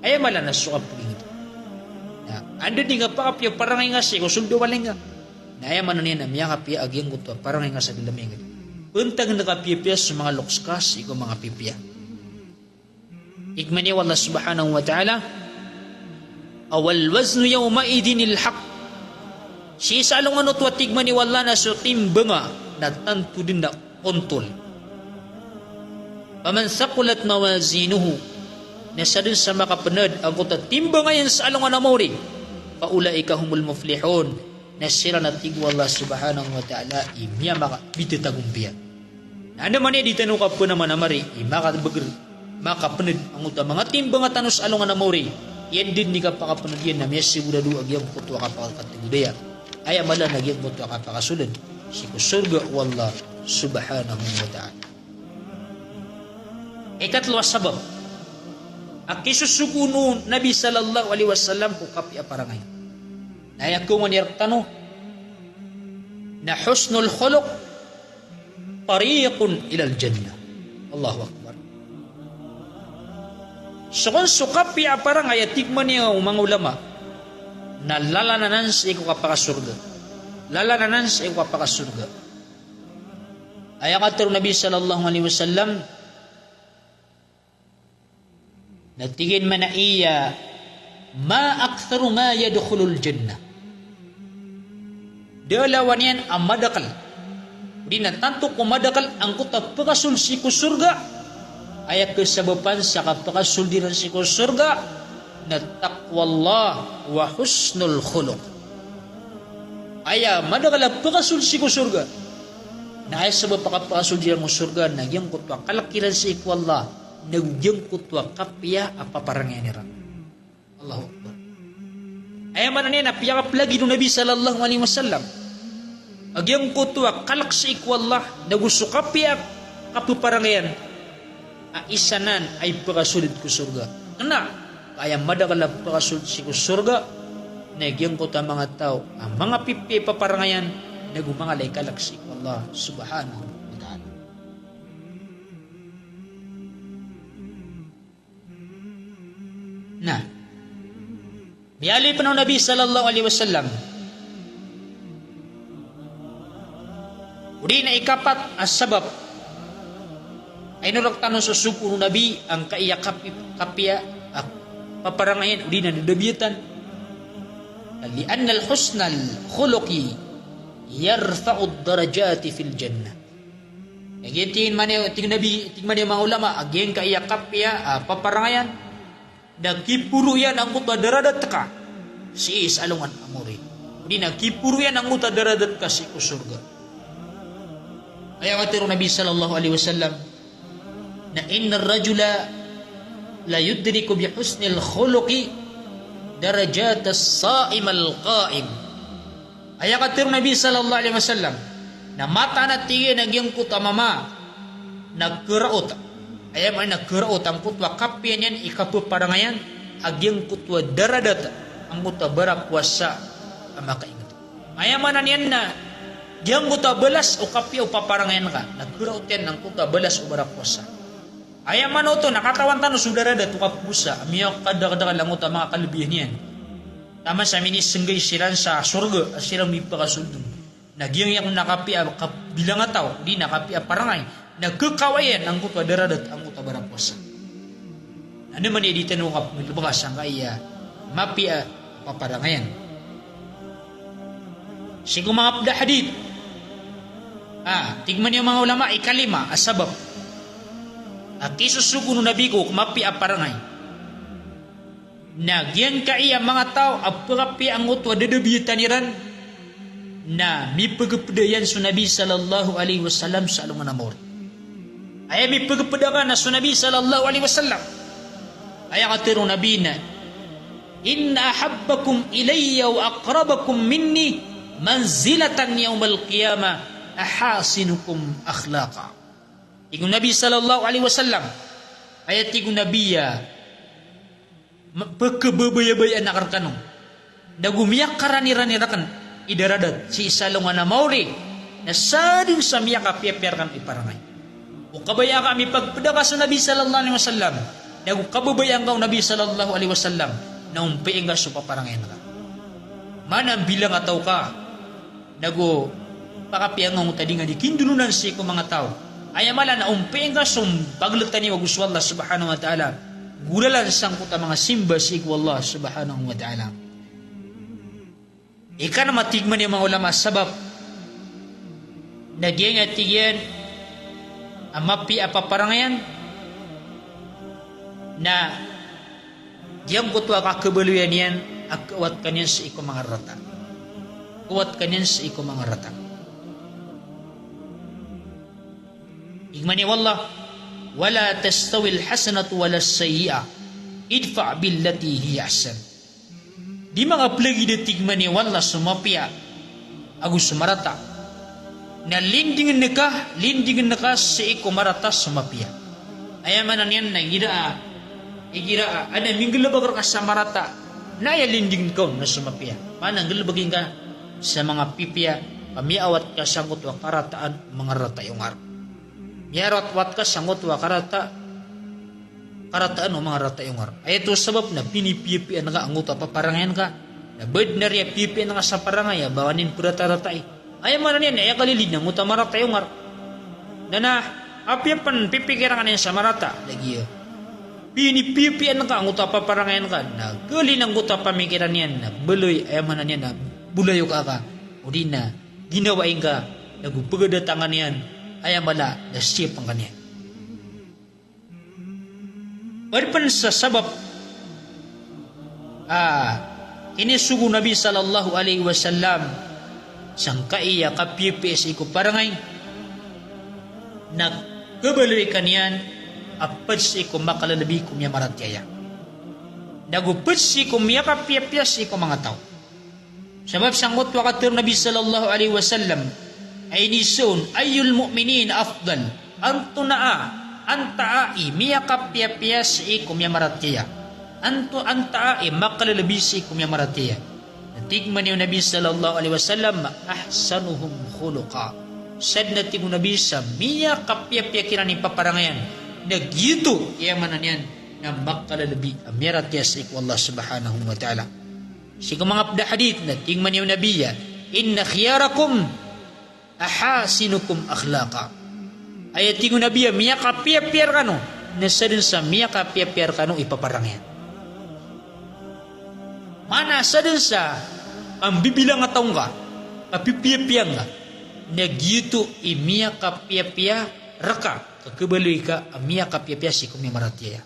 aya mala na so kapagingd. Na anda dn i kapakapiya parangay nga sii ko sold o walay nga, na aya maana niyan na miyakapiya a giyangkoto a parangay nga sa dalm a ingd. Pntagn ka piyapiya so manga loks ka sii ko manga pipiya. Tig mambo o Allah subhanahu wa ta'ala, "Wal waznu yawma idhinil haqq." Sii sa alongan oto a tig mambo o Allah na so timbang na tanto dn na kontol. "Faman thaqulat mawazinuhu." Na sadn sa makapnd angkoto a timbang iyan sa alongan a maori, "fa ulaika humul muflihun." Na siran, a tig o Allah subhanahu wa ta'ala, i miyamakabitagompiya. Na anda man i di tano kapanamanamari i makabagr, makapnd angkoto a manga timbang tano sa alongan a maori, iyan dn i kapakapnd iyan na miyasigurado a giyangkoto a kapakakategodaya. Aya mala na giyangkoto a kapakasold sii ko sorga o Allah subhanahu wa ta'ala. Ikatlo a sabap a kisosogoon o Nabi sallallahu alaihi wasallam ko kapiya parangay, na aya ko mani rktano na husnul khuluq tariqun ilal jannah. Allahu Akbar. So kon so kapiya parangay a tig mambo o manga ulama na lalan anan sii ko kapakasorga. Lalan anan sii ko kapakasorga. Aya katharo o Nabi sallallahu alaihi wasallam, na tig iyan mambo a, "Ma aktharu ma yadkhulul jannah." Da a lawan iyan a madakl, odi na tanto ko madakl angkoto a pkasold sii ko sorga. Aya kasabapan sa kapakasold iran sii ko sorga na taqwallah wa husnul khuluq. Aya madakl a pkasold sii ko sorga, na aya sabap a kapakasold iran ko sorga na giyangkoto a kalk iran sii ko Allah, na go giyangkoto a kapiya a paparangayan iran. Allahu Akbar. Aya maana niyan na piyakaplagid o Nabi sallallahu alaihi wasallam a giyangkoto a kalk sii ko Allah na go so kapiya a kapaparangayan a isa nan a ipkasold ko sorga. Kna ka aya madakl a pkasold sii ko sorga na giyangkoto a manga taw a manga pipiya i paparangayan na go manga lay kalk sii ko Allah subhanahu wa ta'ala. Na miyaaloy pn o Nabi sallallahu alaihi wasallam, odi na ikapat a sabap a inorak tano so sogoon o Nabi angkaya kapi-, kapiya a paparangayan odi na dadabiyatan. Li'annal husnal khuluqi yarfa'ud darajati fil jannah. Aya tig mambo, tig o Nabi, tig mambo o manga ulama, a giyangkaya kapiya a paparangayan na kiporo iyan angkoto a daradat ka sii sa alongan a maori, odi na kiporo iyan angkoto a daradat ka sii ko sorga. Aya katharo o Nabi sallallahu alaihi wasallam na, "Innar rajula la yudriku bi husnil khuluqi darajatas sa'imal qa'im." Aya katharo o Nabi sallallahu alaihi wasallam na mataan a tig iyan a giyangkoto a mama na karaot. Aya maana na karaot angkoto a kapiya niyan i kapaparangayan a giyangkoto a daradat angkoto a barapowasa a makaingat. Aya maana niyan na giyangkoto a balas o kapiya o paparangayan ka na karaot iyan angkoto a balas o barapowasa. Aya maana oto na katawan tano so daradat o kapowasa a miyakadakdakl angkoto a manga kalebihan iyan. Taman sa minisnggay siran sa sorga a siran mipakasold on. Na giyangkaya kon a kapiya a kap-, bilang a taw, odi na kapiya a parangay, na kakawa iyan angkoto a daradat angkoto a barapowasa. Anda man i di tano kapnggalbka sangkai a mapiya a paparangayan. Sii ko manga pd a hadith, a, tig man iyan o manga ulama, ikalima a sabap a kisosogoon o Nabi ko mapiya a parangay na giyangkai a manga taw a pkapiya angkoto a dadabiyatan iran na mipagpda iyan so Nabi sallallahu alaihi wasallam sa alongan a maori. Aya mipagpda ka na so Nabi sallallahu alaihi wasallam. Aya katharo o Nabi na, "Inna ahabbakum ilayya wa aqrabakum minni manzilatan yawmal qiyamah ahasinukum akhlaqa." Tig o Nabi sallallahu alaihi wasallam, aya tig o Nabi a ma-, pkhababayabaya akn rkano, nago miyakaranirani rakn i daradat sii sa alongan a maori, na sadn sa miyakapiyapiya rkano i parangay. O kabaya ka a mipagpda ka so Nabi sallallahu alaihi wasallam, nago kababayaan ka o Nabi sallallahu alaihi wasallam, na ompiya ngka so paparangayan ka. Maana bilang a taw ka, nago pakapiya ngka angkoto a di ngka di kindolonan sii ko manga taw. Aya mala na ompiya ngka so pagltan iyo ago so Allah subhanahu wa ta'ala, golalan sangkoto a manga simba sii ko Allah subhanahu wa ta'ala. Ikanm a tig man iyan o manga ulama a sabap na giyangkai a tig iyan a mapiya a paparangayan na giyangkoto a kakhabaloya niyan a kawat ka niyan sii ko manga rarata. Kawat ka niyan sii ko manga rarata. Tig man iyan o Allah, "Wala tastawil hasanatu walas sayyi'ah, idfa' billati hiya ahsan." Di makaplagid a tig man iyan o Allah so mapiya ago so marata. Na lindingn ka, lindingn ka sii ko marata so mapiya. Aya maana niyan na igira a, igira a, adn a minggalbk rka sa marata, na aya lindingn ka on na so mapiya. Maana nggalbki ngka sa manga pipiya, ka miyaawat ka sangkoto a karataan o manga rarata i ongar. Miyaawat ka sangkoto a karata, karataan o manga rarata i ongar. Aya oto sabap na pinipiyapiyaan ka angkoto a paparangayan ka. Na badn a riya piyapiyaan ka sa parangay a ba ka niyan pratarata i. Aya maana niyan na aya kalilid na angkoto a marata i ongar. Na na, apiya pn pipikiran ka niyan sa marata, lagid iyan. Pinipiyapiyaan ka angkoto a paparangayan ka, na gali na angkoto a pamikiran iyan, na baloy, aya maana niyan na bolayoka ka. O di na, ginawai ngka, nago pagadatangan iyan, aya mala na siyapn ka niyan. Pd pn sa sabap a kinisogo o Nabi sallallahu alaihi wasallam sangkai a kapiyapiya sii ko parangay na khabaloy ka niyan a pd sii ko makalalabi ko miyamaratiyaya, nago pd sii ko miyakapiyapiya sii ko manga taw. Sabap sangkoto a katharo o Nabi sallallahu alaihi wasallam a iniiza on, "Ayyul mu'minina afdal?" Antonaa, antaa i miyakapiyapiya sii ko miyamaratiyaya? Anto, antaa i makalalabi sii ko miyamaratiyaya? Na tig man iyan o Nabi sallallahu alaihi wasallam, "Ahsanuhum khuluqa." Sadn a tig o Nabi sa miyakapiyapiya kiran i paparangayan, na giyoto i aya maana niyan na makalalabi a miyaratiyaya sii ko Allah subhanahu wa ta'ala. Sii ko manga pd a hadith na tig man iyan o Nabi a, "Inna khiyarakum ahasinukum akhlaqa." Aya tig o Nabi a miyakapiyapiya rkano na sadn sa miyakapiyapiya rkano i paparangayan. Maana sadn sa pambibilang a taw ngka, a pipiyapiya ngka, na giyoto i miyakapiyapiya rka, ka khabaloy ka a miyakapiyapiya sii ko miyamaratiyaya.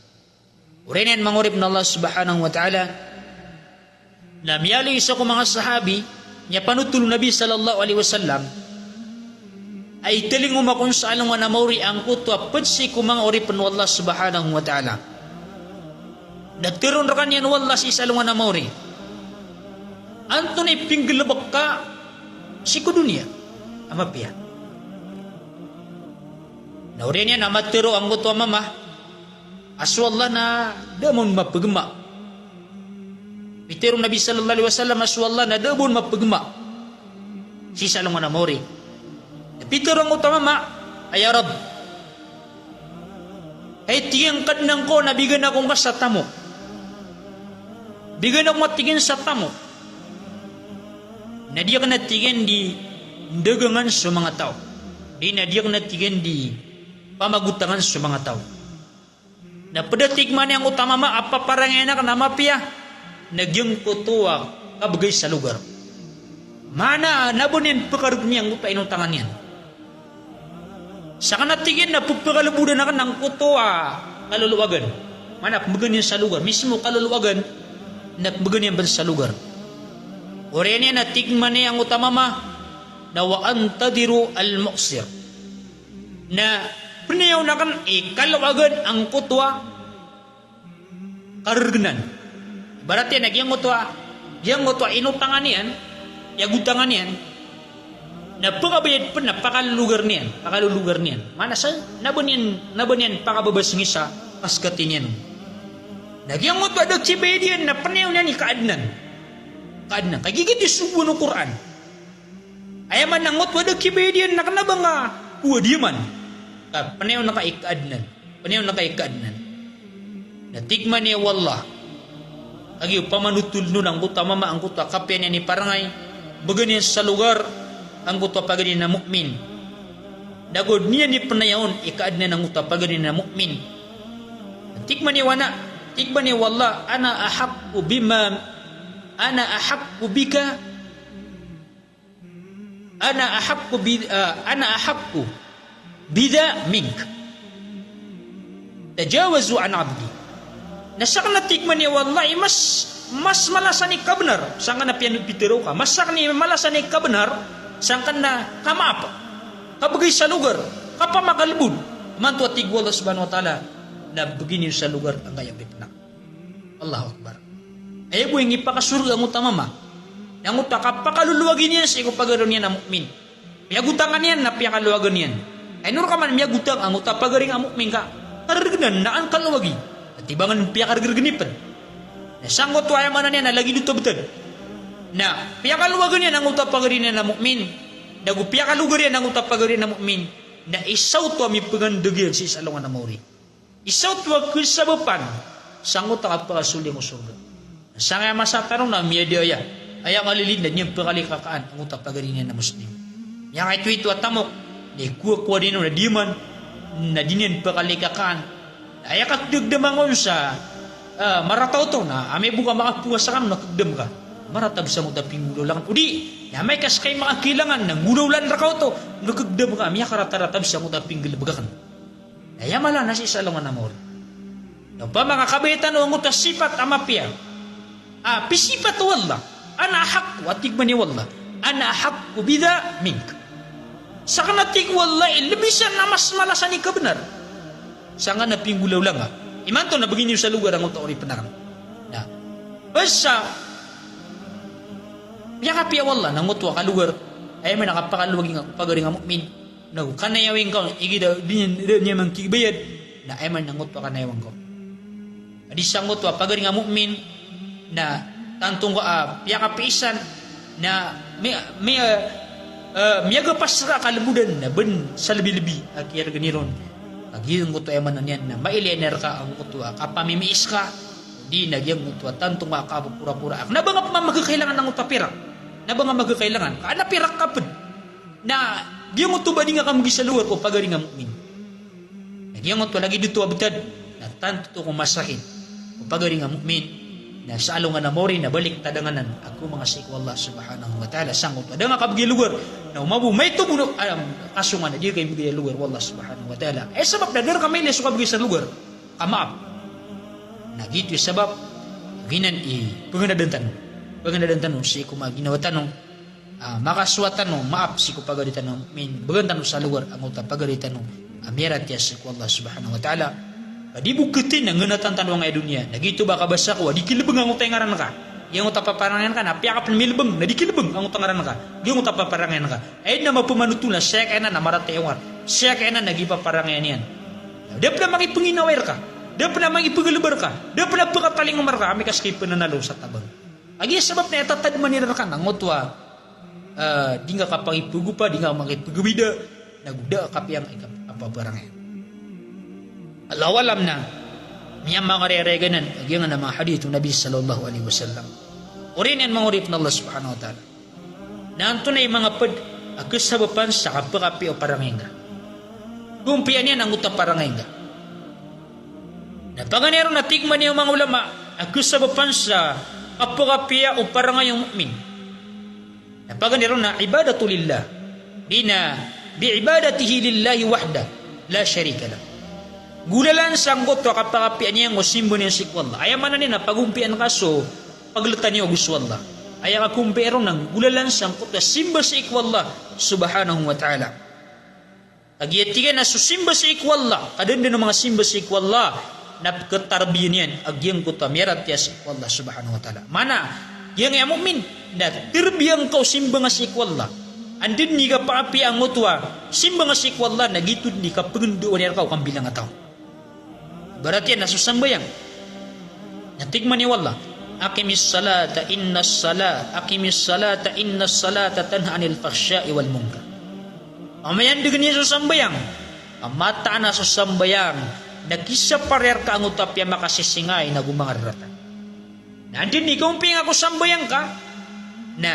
Oriyan iyan manga oripn o Allah subhanahu wa ta'ala, na miyaaloy isa ko manga sahabi, miyapanotol o Nabi sallallahu alaihi wasallam a italingoma kon sa alongan a maori angkoto a pd sii ko manga oripn o Allah subhanahu wa ta'ala. Na tharoon rkaniyan o Allah sii sa alongan a maori, antonaa i pinggalbk ka sii ko doniya a mapiya? Na oriyan iyan a matharo angkoto a mama a so Allah na da a ba on mapgma. Pitharo o Nabi sallallahu alaihi wasallam a so Allah na da a ba on mapgma sii sa alongan a maori. Na pitharo angkoto a mama a, "Ya Rabb, hay," tig iyan, "Kadnan ko, na bigan ako ngka sa tamok. Bigan ako ngka," tig iyan, "sa tamok. Na di akn," tig iyan, "di ndagangan so manga taw. Di na di akn," tig iyan, "di pamagotangan so manga taw." Na pd a tig man iyan angkoto a mama a paparangayan akn a mapiya na giyangkoto a kabgay sa logar. Maana na ba niyan pkargn iyan angkoto a inotangan iyan. Sakn a tig iyan na ppkalbodan akn angkoto a kalolowagan. Maana pmbgan iyan sa logar. Mismo kalolowagan na pmbgan iyan bn sa logar. Oriyan iyan a tig man iyan angkoto a mama na wa antadhiru al-mu'sir. Na pnayawn akn i kalowagan angkoto a kargnan. Ibarat iyan a giyangkoto a, giyangkoto a inotangan iyan, iyagotangan iyan, na pkabayad pn na pakalologar niyan, pakalologar niyan. Maana sa, na ba niyan, na ba niyan pakababasngi sa kaskati niyan. Na giyangkoto a da kibayad iyan, na pnayawn iyan i kaadnan. Kaadnan. Kagiya giyoto i sogoan o Qur'an. Aya maana angkoto a da kibayad iyan na kna ba nga kowad iyan man. Ka pnayawn ka i kaadnan. Pnayawn ka i kaadnan. Na tig man iyan o Allah. Kagiya pamanotol on angkoto a mama angkoto a kapiya niyan i parangay. Bgan iyan sa logar angkoto a pagari niyan a mu'min. Na go niyan i pnayawn i kaadnan angkoto a pagari niyan a mu'min. Na tig man iyan o Allah. Tig man iyan o Allah, ana ahaqqu bima, ana ahaqqu bika Ana ahaqqu bi, ah, ana ahaqqu bidha mink. Tajawazu an abdi. Na sakn a tig man iyan o Allah i mas, mas mala san i kabnar sangkanan a piyano, pitharo ka. Mas sakn i mala san i kabnar sangkanan a kamaap. Kabgay sa logar, kapamakalbod. Imanto a tig o Allah subhanahu wa ta'ala, na bgi niyo sa logar angkaya pipna. Allahu Akbar. Aya bo i ngipakasorga angkoto a mama. Na angkoto a kapakalolowagi niyan sii ko pagari niyan a mu'min. Miyagotangan iyan na piyakalowagan iyan. Ay, ino rka man miyagotang angkoto a pagari nga a mu'min ka kargnan na an kalowagi. Na tibangan piyakargrgni pn. Na sangkoto a aya maana niyan na lagid oto a btad. Na piyakalowagan iyan angkoto a pagari niyan a mu'min. Na go piyakalogar iyan angkoto a pagari niyan a mu'min. Na isa oto a mipngandg iyan sii sa alongan a maori. Isa oto a kasabapan sangkoto a kapakasold iyan ko sorga. Sangkaya masa tano na miyada aya, aya kalilid na di niyan pkalikakaan angkoto a pagari niyan a Muslim. Miyakaitoito a tamok, na ikowa-kowa dn on na di man, na di niyan pkalikakaan. Aya kakdakdama ngka on sa, ah, marata oto, na amay bo ka makapowasa ka na kakdam ka. Marata bo sangkoto a pinggolawla ngka. O di, na amay ka ska i makakailangan, na nggolawlaan rka oto, na kakdam ka, miyakaratarata bo sangkoto a pinggalbk akn. Na aya mala na sii sa alongan a maori. Na opama ka kabaya tano angkoto a sipat a mapiya a pisipat o Allah. Ana ahaqqu, a tig man iyan o Allah. Ana ahaqqu bidha mink. Sakn a tig o Allah i lbi san a mas mala san i kabnar sangkanan a pinggolawla ngka. Imanto na bgi niyo sa logar angkoto a oripn akn. Na basa piyakapiya o Allah na angkoto a kalogar. Aya maana na kapakalowagi nga ko pagari nga mu'min. Na go kanayawing ka on, igira di niyan, di niyan mangkibayad, na aya maana angkoto a kanayawing ka on. Di sangkoto a pagari nga mu'min, na tanto ngka a piyakapiya san, na mi, mi, eh, eh, miyagapas rka a kalbodan, na bn sa lbi-lbi a kiyargni ron. Kagiya angkoto aya maana niyan, na mailay rka angkoto a kapamimiis ka, di na giyangkoto a tanto ngka a kapakora-kora. Kna ba nga pman magkakailangan angkoto a pirak. Na ba nga magkakailangan. Ka an a pirak ka pd. Na giyangkoto ba di nga kamgi sa logar ko pagari nga mu'min. Na giyangkoto lagid oto a btad, na tanto oto ko masakit ko pagari nga mu'min. Na sa alongan a maori na baliktad anan a komanga sii ko Allah subhanahu wa ta'ala sangkoto a da nga kabgi logar. Na o mabo maito bo na, ah, kasongan a di ka ibgi logar o Allah subhanahu wa ta'ala. Aya sabap na da rka mailay so kabgi sa logar. Kamaap. Na giyoto i sabap, giyanan i pnganadan tano. Pnganadan tano sii ko manga ginawa tano. Ah, makasowa tano maap sii ko pagari tano a mu'min, bgan tano sa logar angkoto a pagari tano a miyaratiyaya sii ko Allah subhanahu wa ta'ala. Ka di bo kti na nggnatan tano angkaya doniya. Na giyoto ba kabasa ko a di kilbng angkoto a ingaran ka. Giyangkoto a paparangayan ka na piyakapn milbng na di kilbng angkoto a ngaran ka. Giyangkoto a paparangayan ka. Ay na mapamanotol na siyakn anan a marata i ongar. Siyakn anan a gipaparangayan iyan. Da pn a makipnginaway rka. Da pn a makipngalba rka. Da pn a pkatalingoma rka. Amay ka ska i pnanalo sa tabang. Kagiya sabap na aya tatadman iran rka na angkoto a, ah, di nga kapakipgopa, di nga makipgawida, na go da a kapiya angkai a kapaparangay. Allahu a'lam na miyamangarayarayag anan a giyangkanan a manga hadith o Nabi sallallahu alaihi wasallam. Oriyan iyan manga oripn o Allah subhanahu wa ta'ala. Na antonaa i manga pd a kasabapan sa kapakapiya o parangay ngka? Gompiya niyan angkoto a parangay ngka. Na paganay ron na tig man iyan o manga ulama a kasabapan sa kapakapiya o parangay o mu'min. Na paganay ron na ibadatu lillah. Di na bi ibadatihi lillahi wahdah la sharika lah. Golalan sangkoto a kapakapiya niyan ko simba niyan sii ko Allah. Aya maana niyan na pagompiyaan ka so pagltan iyo ago so Allah. Aya kakompiya ron na golalan sangkoto a simba sii ko Allah subhanahu wa ta'ala. Kagiya tig iyan a so simba sii ko Allah, kadndn o manga simba sii ko Allah, na pkhatarbiya niyan a giyangkoto a miyaratiyaya sii ko Allah subhanahu wa ta'ala. Maana, giyangkaya mu'min, na tarbiyaan ka o simba nga sii ko Allah. Anda dn i kapakapiya angkoto a simba nga sii ko Allah, na giyoto dn i kapngndao niyan rka o kambilangataw. Ibarat iyan na so sambayang. Na tig man iyan o Allah, "Aqimis salata innas sala, aqimis salata innas salata tanha anil fahsya'i wal munkar." Amay ka ndgn iyan so sambayang, a mataan a so sambayang na kisapar iyan rka angkoto a piyamakasisingay nago manga rarata. Na anda dn i kaompiya nga ko sambayang ka, na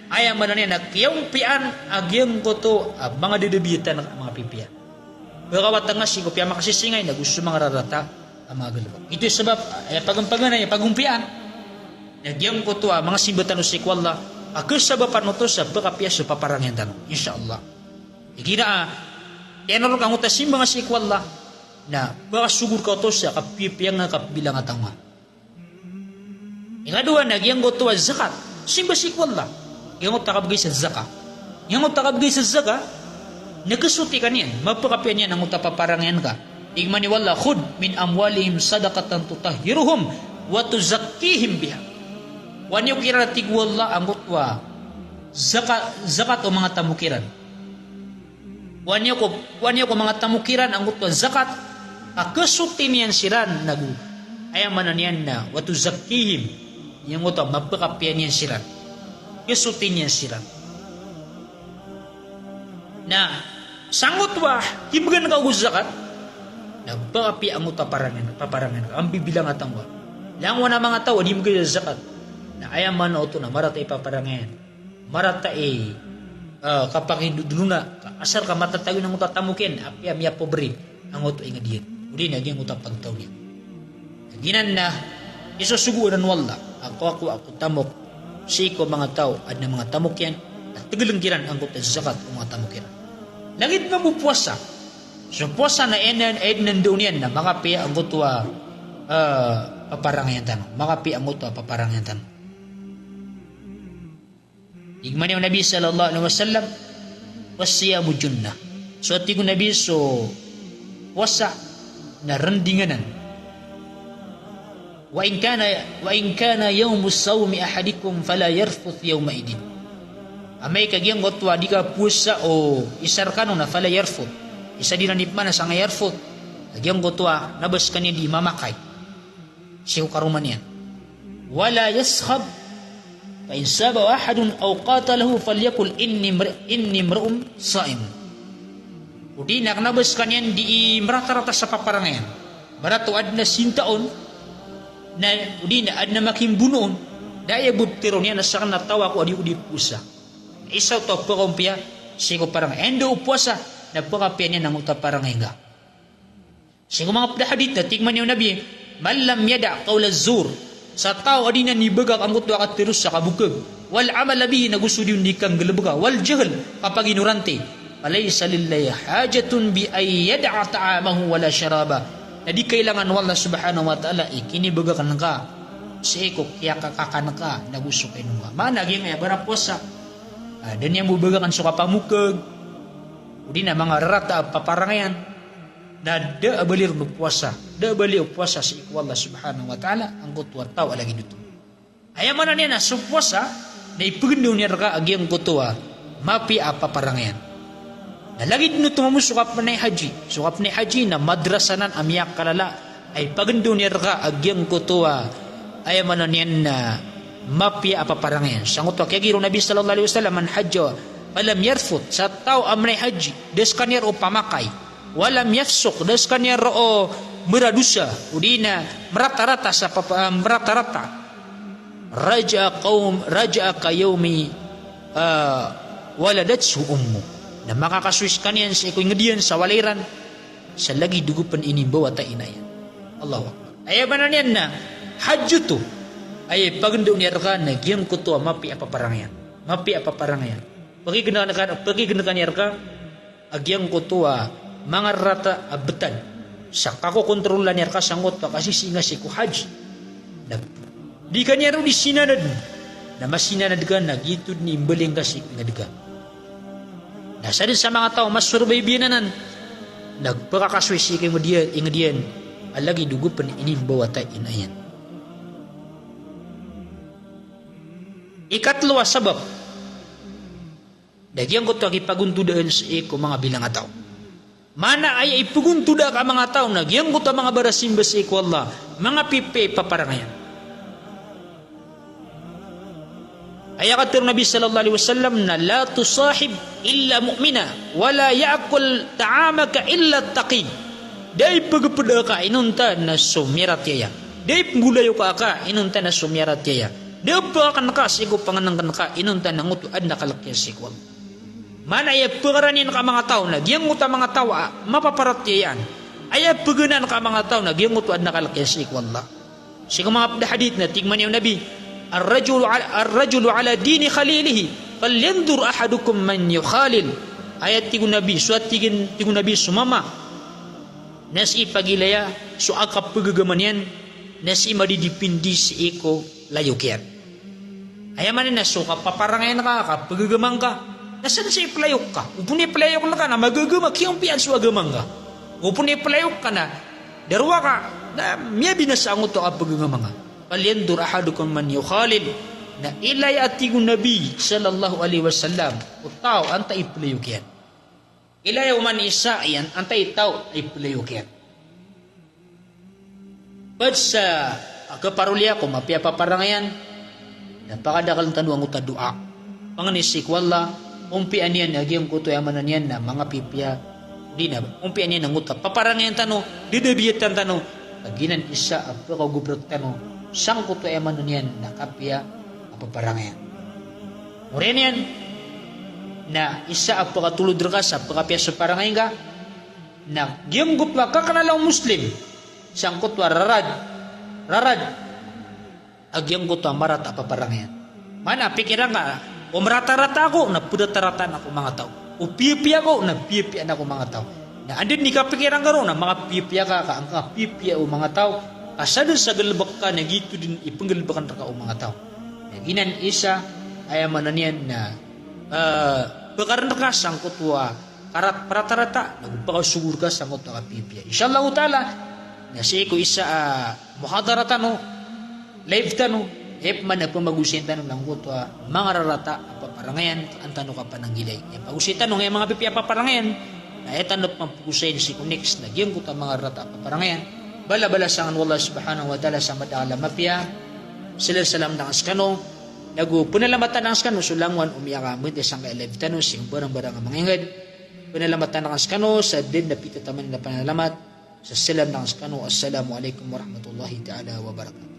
aya maana niyan na kiyaompiyaan a giyangkoto a manga dadabiyatan ka a manga pipiya. Pkawatan nga sii ko piyamakasisingay nago so manga rarata a manga galbk. Ito i sabap, aya paganay, aya pagompiyaan. Na giyangkoto a manga simba tano sii ko Allah, a kasabapan oto sa pkapiya so paparangayan tano, insha Allah. Igira a tiyanar ka angkoto a simba nga sii ko Allah, na pkasogo rka oto sa kapipiya nga, kabilangataw nga. Ikadowa na giyangkoto a zakat, simba sii ko Allah. Giyangkoto a kabgay sa zakat. Giyangkoto a kabgay sa zakat, na kasoti ka niyan, mapkapiya niyan angkoto a paparangayan ka. Tig man iyan o Allah, "Khudh min amwalihim sadaqatan tutahhiruhum wa tuzakkihim biha." Kowaa niyo kiran, tig o Allah, angkoto a zakat, zakat o manga tamok iran. Kowaa niyo ko, kowaa niyo ko manga tamok iran angkoto a zakat, a kasoti niyan siran nago, aya maana niyan na, wa tuzakkihim, giyangkoto a mapkapiya niyan siran. Kasoti niyan siran. Na sangkoto a kibgan ka ago zakat, na pkapiya angkoto a parangayan, paparangayan ka, ambibilangataw nga. Langon a manga taw a di mbgay sa zakat. Na aya maana oto na marata i paparangayan. Marata i, ah, kapakindodolona, ka asar ka matatago iyan angkoto a tamok iyan, apiya miyapobri angkoto a ingd iyan. Odi na giyangkoto a pagtaw niyan. Giyanan na isosogo anan o Allah a kowa, kowa ko tamok sii ko manga taw a adn a manga tamok iyan, a tgln kiran angkoto a zakat o manga tamok iran. Lagid mambo powasa. So powasa na aya, aya dn a ndaon iyan na makapiya angkoto a, ah, paparangayan tano. Makapiya angkoto a paparangayan tano. Tig man iyan o Nabi sallallahu alaihi wasallam, "Wasiyamu junnah." So, tig o Nabi, so powasa na rnding anan. "Wa in kana, wa in kana yawmu sawmi ahadikum fala yarfuth yawma idin." Amay ka giyangkoto a di kapowasa o isa rkano na fala yarfuth. Isa di na di pman a sangkai yarfuth. Giyangkoto a kna ba skaniyan di mamakay sii ko karoma niyan. "Wala yaskhab, fa in sabahu ahadun aw qatalahu falyaqul inni mri-, inni mri'un sa'im." Odi na kna ba skaniyan di mratarata sa paparangayan. Ibarat o adn a sinta on, na odi na adn a makimbono on, da aya bo ptharoon iyan a sakn na taw ako a di ko di powasa. Isa oto a pkaompiya sii ko parangayan. Anda o powasa, na pkapiya niyan angkoto a parangayan ka. Sii ko manga pd a hadith na tig man iyan o Nabi, "Man lam yada' qawla zur," sa taw a di niyan ibagak angkoto a katharo sa kabokag, "wal amala bihi," nago so di on di kanggalbka, "wal jahl," kapaginorante, "falaysa lillahi hajatun bi an yada'a ta'amahu wala sharabah." Na di kailangan o Allah subhanahu wa ta'ala i kinibagakn ka sii ko kiyakakakan ka nago so kainom ka. Maana giyangkaya bara powasa, ah, da niyan bo bagakan so kapamokag, odi na manga rarata a paparangayan. Na da a bali ron o powasa, da a bali o powasa sii ko Allah subhanahu wa ta'ala angkoto a taw a lagid oto. Aya maana niyan na so powasa na ipgndaw niyan rka a giyangkoto a mapiya a paparangayan. Na lagid oto mambo so kapnay haji. So kapnay haji na madrasa nan a miyakalala a ipgndaw niyan rka a giyangkoto a, aya maana niyan na mapiya a paparangayan. Sangkoto a kiyagiya o Nabi sallallahu alaihi wasallam, "Man hajja falam yarfuth," sa taw a mnay haji, da skaniyan roo pamakay, "walam yafsuq," da skaniyan roo mradosa, odi na mratarata sa papa-, mratarata, "raja'a qaum-, raja'a ka yaumi, ah, waladathu ummu." Na makakasoy skaniyan sii ko ingd iyan sa walay ran, sa lagid o go pn inimbawata i ina iyan. Allahu Akbar. Aya maana niyan na hajj oto, aya ipagndao niyan rka na giyangkoto a mapiya a paparangayan. Mapiya a paparangayan. Pakigeneka, pakigeneka niyan rka a giyangkoto a manga rarata a btad sa kakokontrola niyan rka sangkoto a kasisinga sii ko hajj. Na di ka niyan roo di sinanad, na masinanad ka na giyoto dn i mbaling ka sii ko ingd ka. Na sadn sa manga taw a masorbay biyan anan na pkakasoy sii ko ingd iyan, ingd iyan a lagid o gopn inimbawata i ina iyan. Ikatlo a sabap na giyangkoto a kipagontodaan sii ko manga bilang a taw. Maana aya ipagontoda ka a manga taw na giyangkoto a manga barasimba sii ko Allah, manga pipiya i paparangayan. Aya katharo o Nabi sallallahu alaihi wasallam na, "La tusahib illa mu'mina, wa la ya'kul ta'amaka illa taqi." Da i pagpda ka inonta na so miyaratiyaya. Da i pmbolayoka ka inonta na so miyaratiyaya. Da pakakan ka sii ko pangnngkn ka inonta na ngoto adn a kalk iyan sii ko Allah. Maana aya pkaraniyan ka a manga taw na giyangkoto a manga taw a mapaparatiyayaan. Aya pganaan ka a manga taw na giyangkoto adn a kalk iyan sii ko Allah. Sii ko manga pd a hadith na tig mambo o Nabi, "Ar-rajulu ala, ar-rajulu ala dini khalilihi, falyanzur ahadukum man yukhalil." Aya tig o Nabi, so a tig, tig o Nabi, so mama na sii pagilaya so a kapagagama niyan na sii madidipindi sii ko layok iyan. Aya maana niyan na so kapaparangayan ka, kapagagama ngka, na sadn sa iplayok ka. O pn iplayok ngka na magagama, kiyampiyaan so agama ngka. O pn iplayok ka na darwa ka, na miyabinasa angkoto a kapagagama ngka. "Falyanzur ahadukum man yukhalil." Na ilaya, tig o Nabi sallallahu alaihi wasallam, o taw antaa i playok iyan. Ilaya o man isa iyan antaa i taw a iplayok iyan. Pd sa kaparoliya ko mapiya a paparangayan, na pakadakln tano angkoto a doa. Pangni sii ko Allah, ompiyaan iyan a giyangkoto, aya maana niyan na manga pipiya, odi na ompiyaan iyan angkoto a paparangayan tano, dadabiyatan tano, a giyanan isa a pkagobr rktano sangkoto, aya maana niyan na kapiya a paparangayan. Oriyan iyan na isa a pkatolod rka sa pkapiya so parangay ngka, na giyangkoto a kaknala o Muslim sangkoto a rarad, rarad a giyangkoto a marata a paparangayan. Maana pikiran ka, o maratarata ako na pdratarata ako manga taw. O piyapiya ako na piyapiyaan ako manga taw. Na anda dn i kapikiran ka roo na makapiyapiya ka, ka angka piyapiya o manga taw, ka sadn sa galbk ka na giyoto dn i pnggalbkn rka o manga taw. Na giyanan isa, aya maana niyan na, eh, pkarn rka sangkoto a karat, paratarata, na go pakasogo rka sangkoto a kapiyapiya. Insha Allahu Ta'ala, na sii ko isa a muhadara tano, live tano, aya pman a pmagosayn tano na angkoto a manga rarata a paparangayan, an tano kapananggilai. Aya pagosay tano angkaya manga pipiya a paparangayan, na aya tano pman pagosayn sii ko next na giyangkoto a manga rarata a paparangayan. Balabalasan o Allah Subhanahu wa Ta'ala sa madakl a mapiya. Salam, salam dn skano. Na go pnalamatan dn skano so langowan o miyakaminta sangkaya live tano sii ko barangbarang a manga ingd. Pnalamatan dn skano sa da dn a pitataman a panalamat. Sa salam dn skano. Assalamu alaikum warahmatullahi ta'ala wabarakatuh.